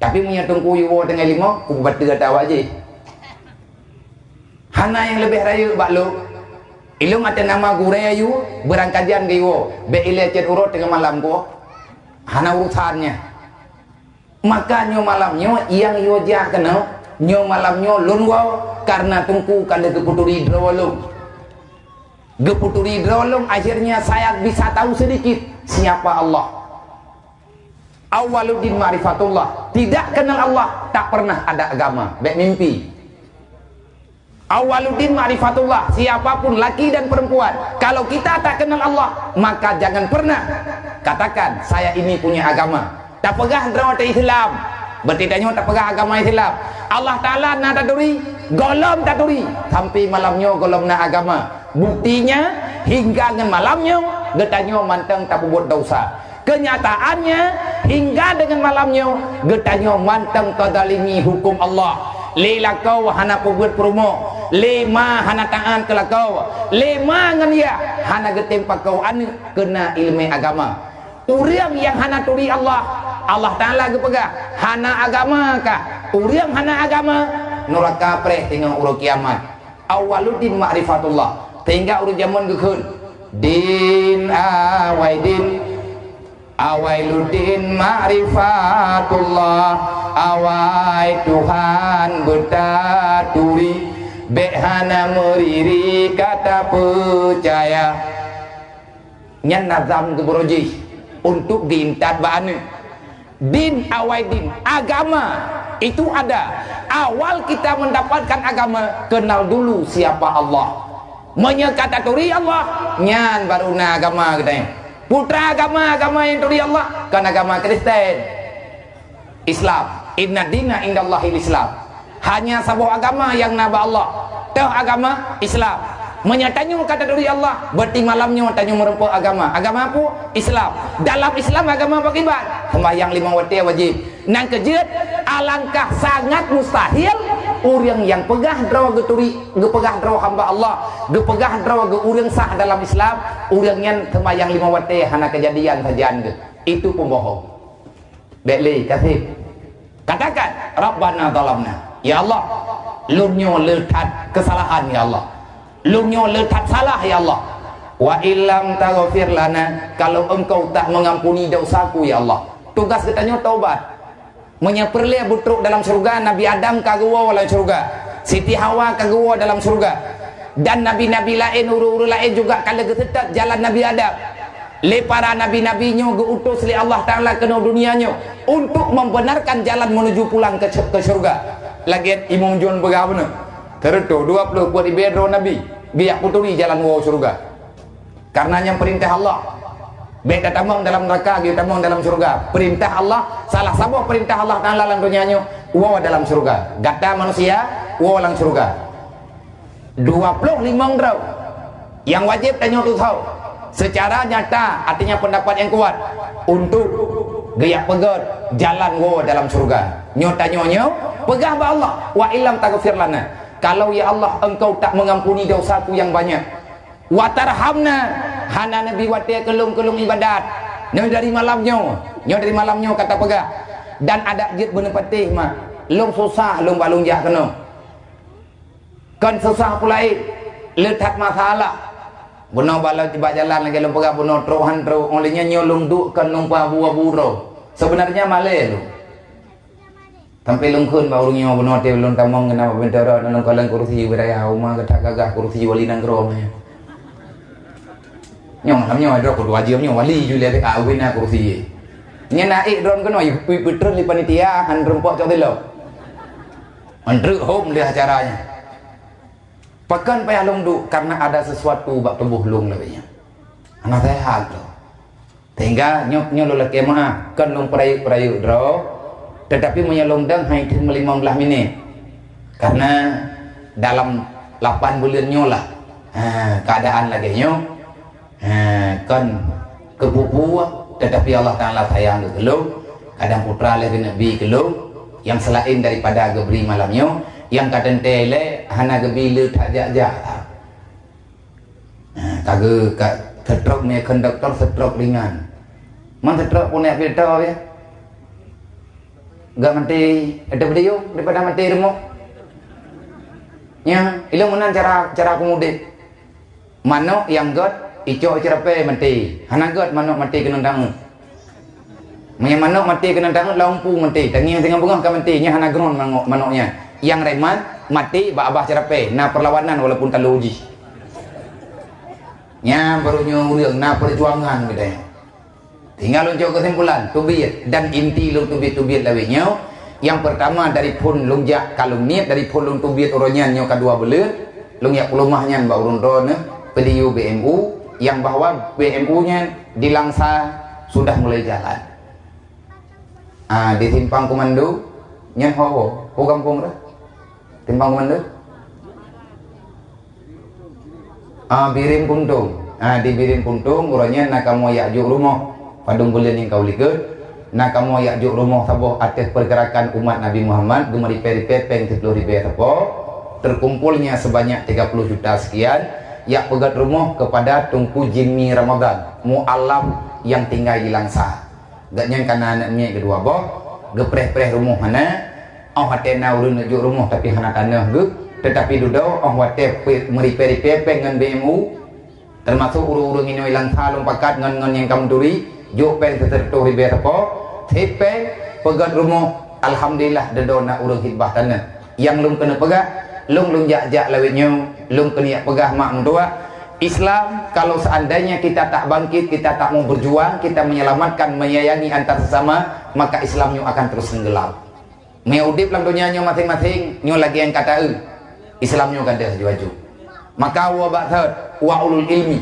Tapi meunyo Teungku yue woe tanggai limong, kupeubati gata awak jih. Hana nyang leubeh rayeuk bak lôn. Ilôn até nama gurèe yue, beurangkajan geuwoe, bèk ilèe cit uroe teungoh malam ku. Hana urusan nyan. Maka nyoe malam nyoe nyang yue jak keunoe, nyoe malam nyoe lôn woe, karena Teungku ka lheueh geupeuturi droe lôn. Geupeuturi droe lôn, akhirnya saya bisa tahu sedikit siapa Allah. Awaluddin ma'rifatullah. Tidak kenal Allah, tak pernah ada agama. Bèk mimpi. Awaluddin ma'rifatullah. Siapapun laki dan perempuan, kalau kita tak kenal Allah, maka jangan pernah katakan, "Saya ini punya agama." Tapeugah droe teu Islam, berarti tanyoe tapeugah agama Islam. Allah Taala na taturi, gohlom taturi, sampai malam nyoe gohlom na agama. Buktinya, hingga ngon malam nyoe geutanyoe mantong tapeubuet desya. Kenyataannya, hingga deungon malam nyoe geutanyoe mantong tazalimi huköm Allah. Lé lakoe hana peubuet peurumoh, lé ma hana taát keu lakoe, lé ma ngon yah hana geutem pakoe aneuk keuna ileumèe agama. Ureueng nyang hana turi Allah, Allah Taala geupeugah, "Hana agama kah?" Ureueng hana agama, nuraka preh teungoh uroe kiamat. Awaluddin ma'rifatullah. Sehingga ureueng jameun geukheun, "Din awai din, awailuddin ma'rifatullah, awai Tuhan beutaturi, bèk hana meuriri ka tapeucaya." Nyan nazam geubrôh jih untuk geuintat bak aneuk. Din awai din, agama itu ada. Awal kita mendapatkan agama, kenal dulu siapa Allah. Meunyoe ka taturi Allah, nyan baru na agama geutanyoe. Peue treuk agama, agama nyang turi Allah, kon agama Kristen. Islam. "Inna dina indallahil Islam." Hanya saboh agama nyang na bak Allah. Toh agama Islam. Meunyoe tanyoe ka taturi Allah, berarti malam nyoe tanyoe meurumpok agama. Agama peue? Islam. Dalam Islam agama pakriban? Sembahyang limong watèe wajib. Nyang keujeuet, alangkah sangat mustahil ureueng nyang peugah droe geuturi, geupeugah droe hamba Allah, geupeugah droe geu ureueng sah dalam Islam, ureueng nyan sembahyang limong watèe hana keujadian sajan geuh. Itu pembohong. Bèk lé, kaseb. Katakan, "Rabbana zalamna." Ya Allah, lôn nyoe le that keusalahan, ya Allah. Lôn nyoe le that salah, ya Allah. "Wa illam taghfir lana," kalau Engkau tak mengampuni dosaku, ya Allah. Tugas geutanyoe taubat. Meunyoe peureulèe beutrok dalam syeuruga, Nabi Adam ka geuwoe lam syeuruga. Siti Hawa ka geuwoe dalam syeuruga. Dan nabi-nabi laén, ureueng-ureueng laén juga ka lheueh geuseutôt jalan Nabi Adam. Lé para nabi-nabi nyoe geu-utus lé Allah Taala keunoe dunia nyoe untuk membenarkan jalan menuju pulang ke, ke syeuruga. Lagèe Imum John peugah bunoe, "Teureutôh dua ploh peuet ribèe droe nabi geujak peuturi jalan woe syeuruga." Karena nyan peurintah Allah. Bèk tatamong dalam neuraka, geutamong dalam syeuruga. Peurintah Allah, salah saboh peurintah Allah Taala lam dunia nyoe, woe dalam syeuruga. Gata manusia, woe lam syeuruga. Dua ploh limong droe. Nyang wajéb tanyoe tusoe seucara nyata, artinya pendapat nyang kuat, untuk geujak peugét jalan woe dalam syeuruga. Nyoe tanyoe nyoe peugah bak Allah, "Wa illam taghfir lana," kalau ya Allah Engkau tak mengampuni dosaku yang banyak, "wa tarhamna," hana neubi watée keu lôn, keu lôn ibadat. Nyoe dari malam nyoe, nyoe dari malam nyoe ka tapeugah. Dan adak jeuet beuneupeutéh mak, lôn susah lôn bak lôn jak keunoe. Kon susah peulaén, le that masalah. Bunoe bak jalan lagée lôn peugah bunoe trok han trok, óh lheueh nyan nyoe lôn duek kon lôn peuabu-abu droe. Seubeunarnya malée lôn. Sampai lôn kheun bak ureuëng nyoe bunoe teuh lôn tamong keunan bak pintoe droe, lôn kalon kursi wilayah uma geutak gagah kursi wali nanggroe nyan. Nyoe malam nyoe droe kudu wajéb nyoe wali ju lé A U B na kursi. Nyan na ék droe keunoe, peutrön lé panitia han rumpok cok tilok. Meunteuk hom lé acara nyan. Pakon payah lôn duek? Karena ada sesuatu bak tuboh lôn lagée nyan. Hana sehat lôn. Sehingga nyoe, nyoe lôn lakée meuáh, kon lôn peurayeuk-peurayeuk droe, tetapi meunyoe lôn dong hai thon meulimong blaih minét. Karena dalam lapan buleuen nyoe lah, ha, keadaan lagée nyoe. Ha, kon keupeue-peue, tetapi Allah Taala sayang keu lôn, kadang putra lé geuneuk bi keu lôn, nyang seulaén daripada geubri malam nyoe, nyang ka teuntée lé hana geubi le that jak-jak. Ha, ka geu-, ka stroke, meunyoe kheun dokto stroke ringan. Man stroke pun jak pintoe ya. Gak maté, ada beliau daripada maté rumoh. Ya, ilmu meunan cara, cara aku mudik. Manok nyang gét, icok icrapée maté. Hana gét manok maté keunong tangeut. Meunyoe manok maté keunong tangeut, lam umpu maté. Tangieng singoh beungoh ka maté, nyan hana gét manok, manok nyan. Nyang reman maté bak babah crapée, na perlawanan walaupun talo jih. Nyan baru nyoe ureuëng na perjuangan geutanyoe. Tinggai lôn cok keusimpulan, teubiet dan inti lôn teubiet-teubiet lawét nyoe. Nyang peurtama dari phon lôn jak ka lôn niet, dari phon lôn teubiet uroe nyan nyoe ka dua buleuen, lôn jak peuleumah nyan bak ureuëng droeneuh, peue di B M U, nyang bahwa B M U nyan di Langsa sudah mulai jalan. Ah, di Simpang Komando, nyan ho, ho, ho gampông dah. Simpang Komando. Ah, Birim Kuntong. Ah, di Birim Kuntong, uroe nyan na kamoe jak jok rumoh. Padum buleuen nyang ka u likot, na kamoe jak jok rumoh saboh ateueh pergerakan umat Nabi Muhammad, geumeuripée-ripée péng siplôh ribée sapo, terkumpulnya sebanyak tiga puluh juta sekian, jak peugét rumoh kepada Teungku Jimmy Ramadan, mualaf nyang tinggai di Langsa. Gobnyan ka na aneuk miet keudua boh, geupreh-preh rumoh hana, óh watée na ureuëng neuk jok rumoh tapi hana tanoh geuh, tetapi dudoe óh watée pe-, meuripée-ripée péng ngon B M U, termasuk ureuëng-ureuëng inong ilang sa lôn pakat ngon, ngon nyang ka meuturi, jok péng sireutôh ribée sapo, sép péng, peugét rumoh, alhamdulillah dudoe na ureuëng khitbah tanoh. Nyang lôn keuneuk peugah, lôn, lôn jak-jak lawét nyoe, lôn keuneuk peugah mak meutuah, Islam, kalau seandainya kita tak bangkit, kita tak mau berjuang, kita menyelamatkan, menyayangi antar sesama, maka Islam nyoe akan terus tenggelam. Meunyoe udeb lam donya nyoe maséng-maséng, nyoe lagée nyang ka taeu, Islam nyoe gadôh laju-laju. Maka wa ba'thad wa ulul ilmi.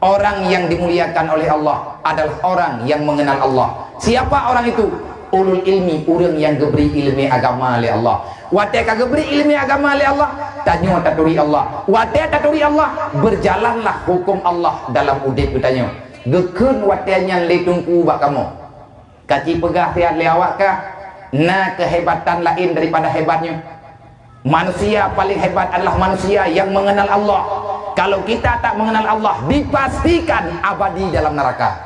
Orang yang dimuliakan oleh Allah adalah orang yang mengenal Allah. Siapa orang itu? Ulul ilmi, ureuëng nyang geubri iéleumé agama lé Allah. Watée ka geubri iéleumé agama lé Allah, tanyoe taturi Allah. Watée taturi Allah, berjalanlah hukum Allah dalam udeb geutanyoe. Geukheun watée nyan lé Teungku bak kamoe. Kaci peugah siat lé awak kah, na keuhebatan laén daripada hebat nyoe. Manusia paling hebat adalah manusia yang mengenal Allah. Kalau kita tak mengenal Allah, dipastikan abadi dalam neraka.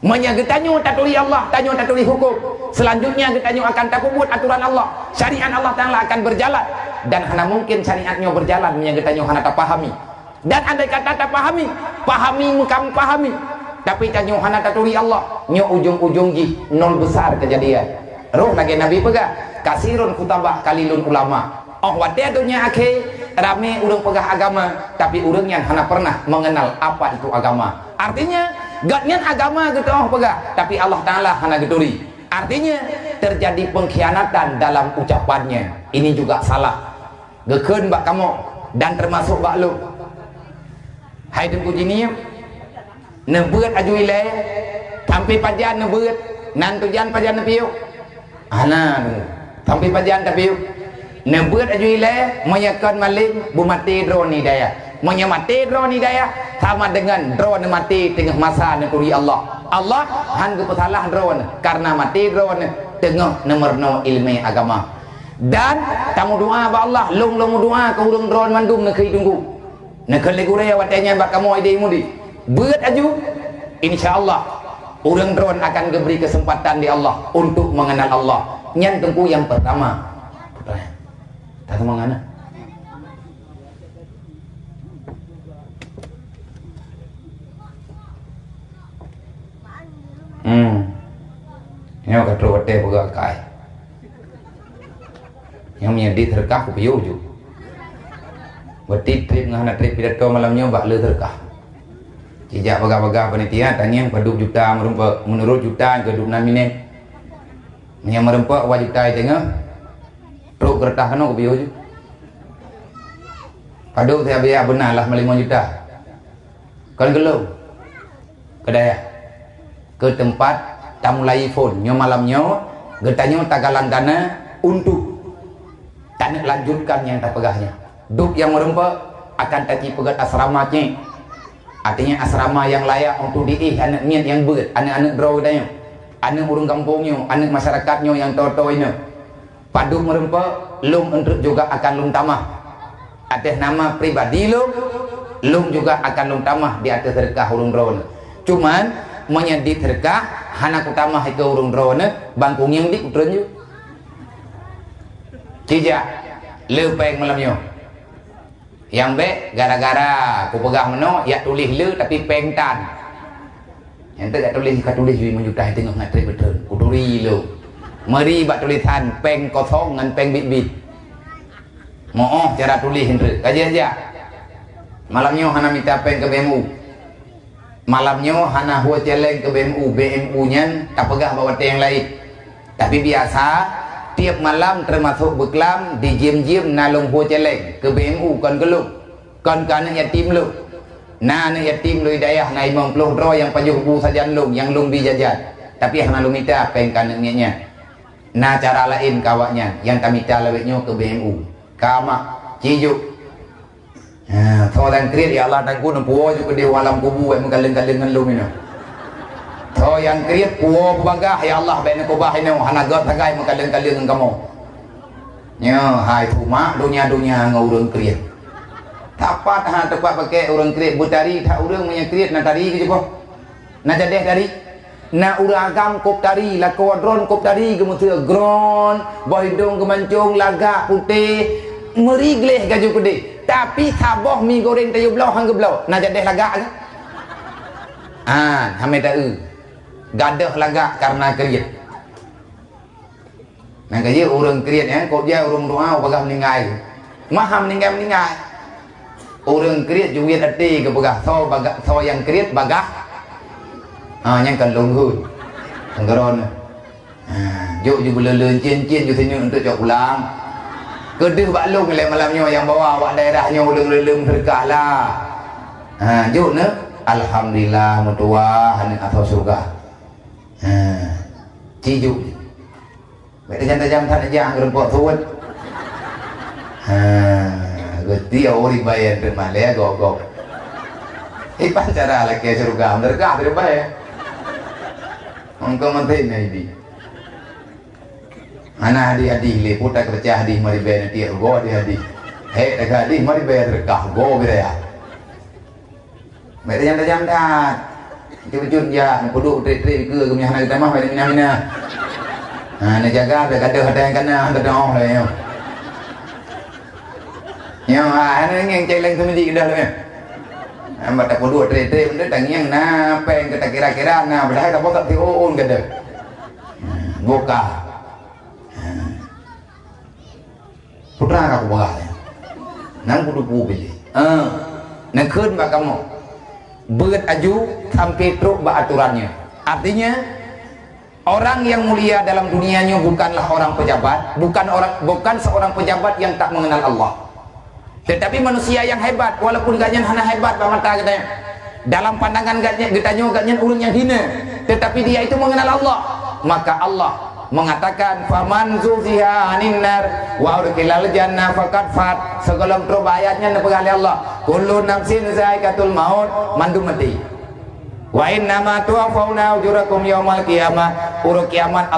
Meunyoe geutanyoe taturi Allah, tanyoe taturi hukum, selanjutnya geutanyoe akan tapeubuet aturan Allah. Syariat Allah Taala akan berjalan. Dan hana mungkin syariat nyoe berjalan meunyoe geutanyoe hana tapahami. Dan andai kata tapahami, pahami meukampahami, tapi tanyoe hana taturi Allah, nyoe ujong-ujong jih nol besar keujadian. Roh lagée Nabi peugah, "Kasirun khutabah qalilun ulama." Óh watée donya akhé, ramé ureuëng peugah agama, tapi ureuëng nyan hana pernah mengenal apa itu agama. Artinya, gobnyan agama geutu'oh peugah, tapi Allah Taala hana geuturi. Artinya, terjadi pengkhianatan dalam ucapannya. Ini juga salah. Geukheun bak kamoe dan teumasok bak lôn. Hai Teungku Jinieb, neubeuet aju ilée, sampai pajan neubeuet, nan tujan pajan neupiôh? Hana, sampai pajan tapiôh? Neubeuet aju ilée, meunyoe kon malem, beumaté droeneuh hidayah. Meunyoe maté droeneuh hidayah, sama deungon droeneuh maté teungoh masa neuturi Allah. Allah han geupeusalah droeneuh, kareuna maté droeneuh teungoh neumeurunoe ileumé agama. Dan tameudoá bak Allah, lôn lôn meudoá keu ureuëng droeneuh mandum neukheun teungku. Neukheun lé gurée watée nyan bak kamoe idéh mudi. Beuet aju, insya Allah, ureuëng droeneuh akan geubri keuseumpatan di Allah untuk mengenal Allah. Nyan teungku nyang peurtama. Peutanyaan. Tateumang na? Hmm. Nyoe ka trok watée peugah kai. Nyang meunyoe dit seureukah kupiôh ju. Berarti treb ngon hana treb pidato malam nyoe bak le seureukah. Sijak bagah-bagah panitia tangieng padub juta meureumpok, meunurot juta nyang keu dub nan minét. Meunyoe meureumpok wa juta teungoh, trok keureutah keunoe kupiôh ju. Padub siabiak beuna lah meulima juta. Kon geulong. Keu dayah. Keu teumpat tamulai phon nyoe malam nyoe, geutanyoe tagalang dana untuk taneuk lanjutkan nyang tapeugah nyan. Dub nyang meureumpok akan taci peugét asrama cit. Artinya asrama nyang layak untuk diéh aneuëk miet nyang beuet, aneuëk-aneuëk droe geutanyoe, aneuëk ureuëng gampông nyoe, aneuëk masyarakat nyoe nyang toe-toe nyoe. Padub meureumpok, lôn eunteuk juga akan lôn tamah. Ateueh nama pribadi lôn, lôn juga akan lôn tamah di ateueh seureukah ureuëng droeneuh. Cuman, meunyoe dit seureukah hana kutamah keu ureuëng droeneuh, ban kungieng dit kutreun ju. Sijak, le péng malam nyoe. Nyang bék gara-gara kupeugah meunoe, jak tuléh le tapi péng tan. Nyang teuk jak tuléh, ka tuléh ju limong juta teungoh ngat treb beutreun. Kuturi lôn. Meuri bak tulésan péng kosong ngon péng biet-biet. Meu'oh cara tuléh eunteuk. Ka jeuet jak. Malam nyoe hana mita péng keu B M U. Malam nyoe hana hue céléng keu B M U, B M U nyan tapeugah bak watée nyang laén. Tapi biasa, tieb malam teumasok beuklam, di jiem-jiem na lôn hue céléng keu B M U kon keu lôn. Kon keu aneuëk yatim lôn. Na aneuëk yatim lôn di dayah na limong ploh droe nyang pajoh bu sajan lôn nyang lôn bi jajan. Tapi hana lôn mita péng keu aneuëk miet nyan. Na cara laén keu awaknyan nyang tamita lawét nyoe keu B M U. Ka mak, ci ju. Ha, soe nyang kriet, ya Allah, Teungku, neupuwoe ju keudeh u alam kubu, wék meukaleng-kaleng ngon lôn inoe. Soe nyang kriet, puwoe peubagah, ya Allah, bék neukeubah inoe, hana göt sagai meukaleng-kaleng ngon kamoe. Nyoe, hai tumak, donya-donya ngon ureuëng kriet. Tapat hana teupat paké ureuëng kriet, beutari that ureuëng meunyo kriet na tari keu jipoh. Na jadéh tari. Na ureuëng agam kôb tari, lakoe droen kôb tari geumeuseue, gron, boh idong geumancong, lagak, putéh, meuri gleh gaju keudeh. Tapi saboh mi goreng tayue bloe han geubloe, na jadéh lagak kah? Ah, hamé taeu. Gadôh lagak kareuna kriet. Nyang ka jeuet ureuëng kriet nyan, kok jai ureuëng doa, bagah meuninggai. Maha meuninggai-meuninggai. Ureuëng kriet jeuet até geupeugah, soe bagah, soe nyang kriet bagah. Ha, nyang ka lôn hôi. Tenggeron. Ha, jok ju beuleuleuen cien-cien ju sineuk untuk cok pulang. Keudeh bak lôn lé malam nyoe nyang bawa awak daerah nyoe uleueng-uleueng seudeukah lah. Ha, jok neuk. Alhamdulillah, meutuwah aneuk asoe syeuruga. Ha, ci jok. Bék tajam-tajam that neujak ngeureumpok suet. Ha, geuti awak ribai teuk malée gob-gob. Iban cara lakée syeuruga, meureuga ribai. Mangko mantén na ibi. Hana hadih-hadih lé, puta keubaca hadih meuribée na tiek go hadih-hadih. Hék, taga hadih meuribée teureukah go biraya. Bék tajam-tajam that. Cut-cut jak, neupeuduek treb-treb keue, geumeunyang hana geutamah, bék minah-minah. Ha, neujaga bék gadoh ata nyang kana, han teudoh lé nyoe. Nyoe, ha, hana ngieng cai leng seumidi keudeh lé. Hamba tapeuduek treb-treb, benda tangieng na, péng keu takira-kira na, padahai taposot siôn gadoh. Ha, buka. Ha. Putra ka kupeugah nyan. Nang kuteupeu piléh. Ah, neukheun bak kamoe. Beuet aju sampai trok bak aturan nyoe. Artinya, orang yang mulia dalam dunia nyoe bukanlah orang pejabat, bukan orang, bukan seorang pejabat yang tak mengenal Allah. Tetapi manusia yang hebat, walaupun gobnyan hana hebat bak mata geutanyoe, dalam pandangan gobnyan, geutanyoe gobnyan ureuëng nyang hina, tetapi dia itu mengenal Allah, maka Allah mengatakan, "Faman zuhziha 'anin nar wa udkhilal jannah faqad faz." Sigohlom trok bak ayat nyan neupeugah lé Allah, "Kullu nafsin zaikatul maut," mandum maté. "Wa innama tuwaffauna ujurakum yaumal qiyamah," uroe kiamat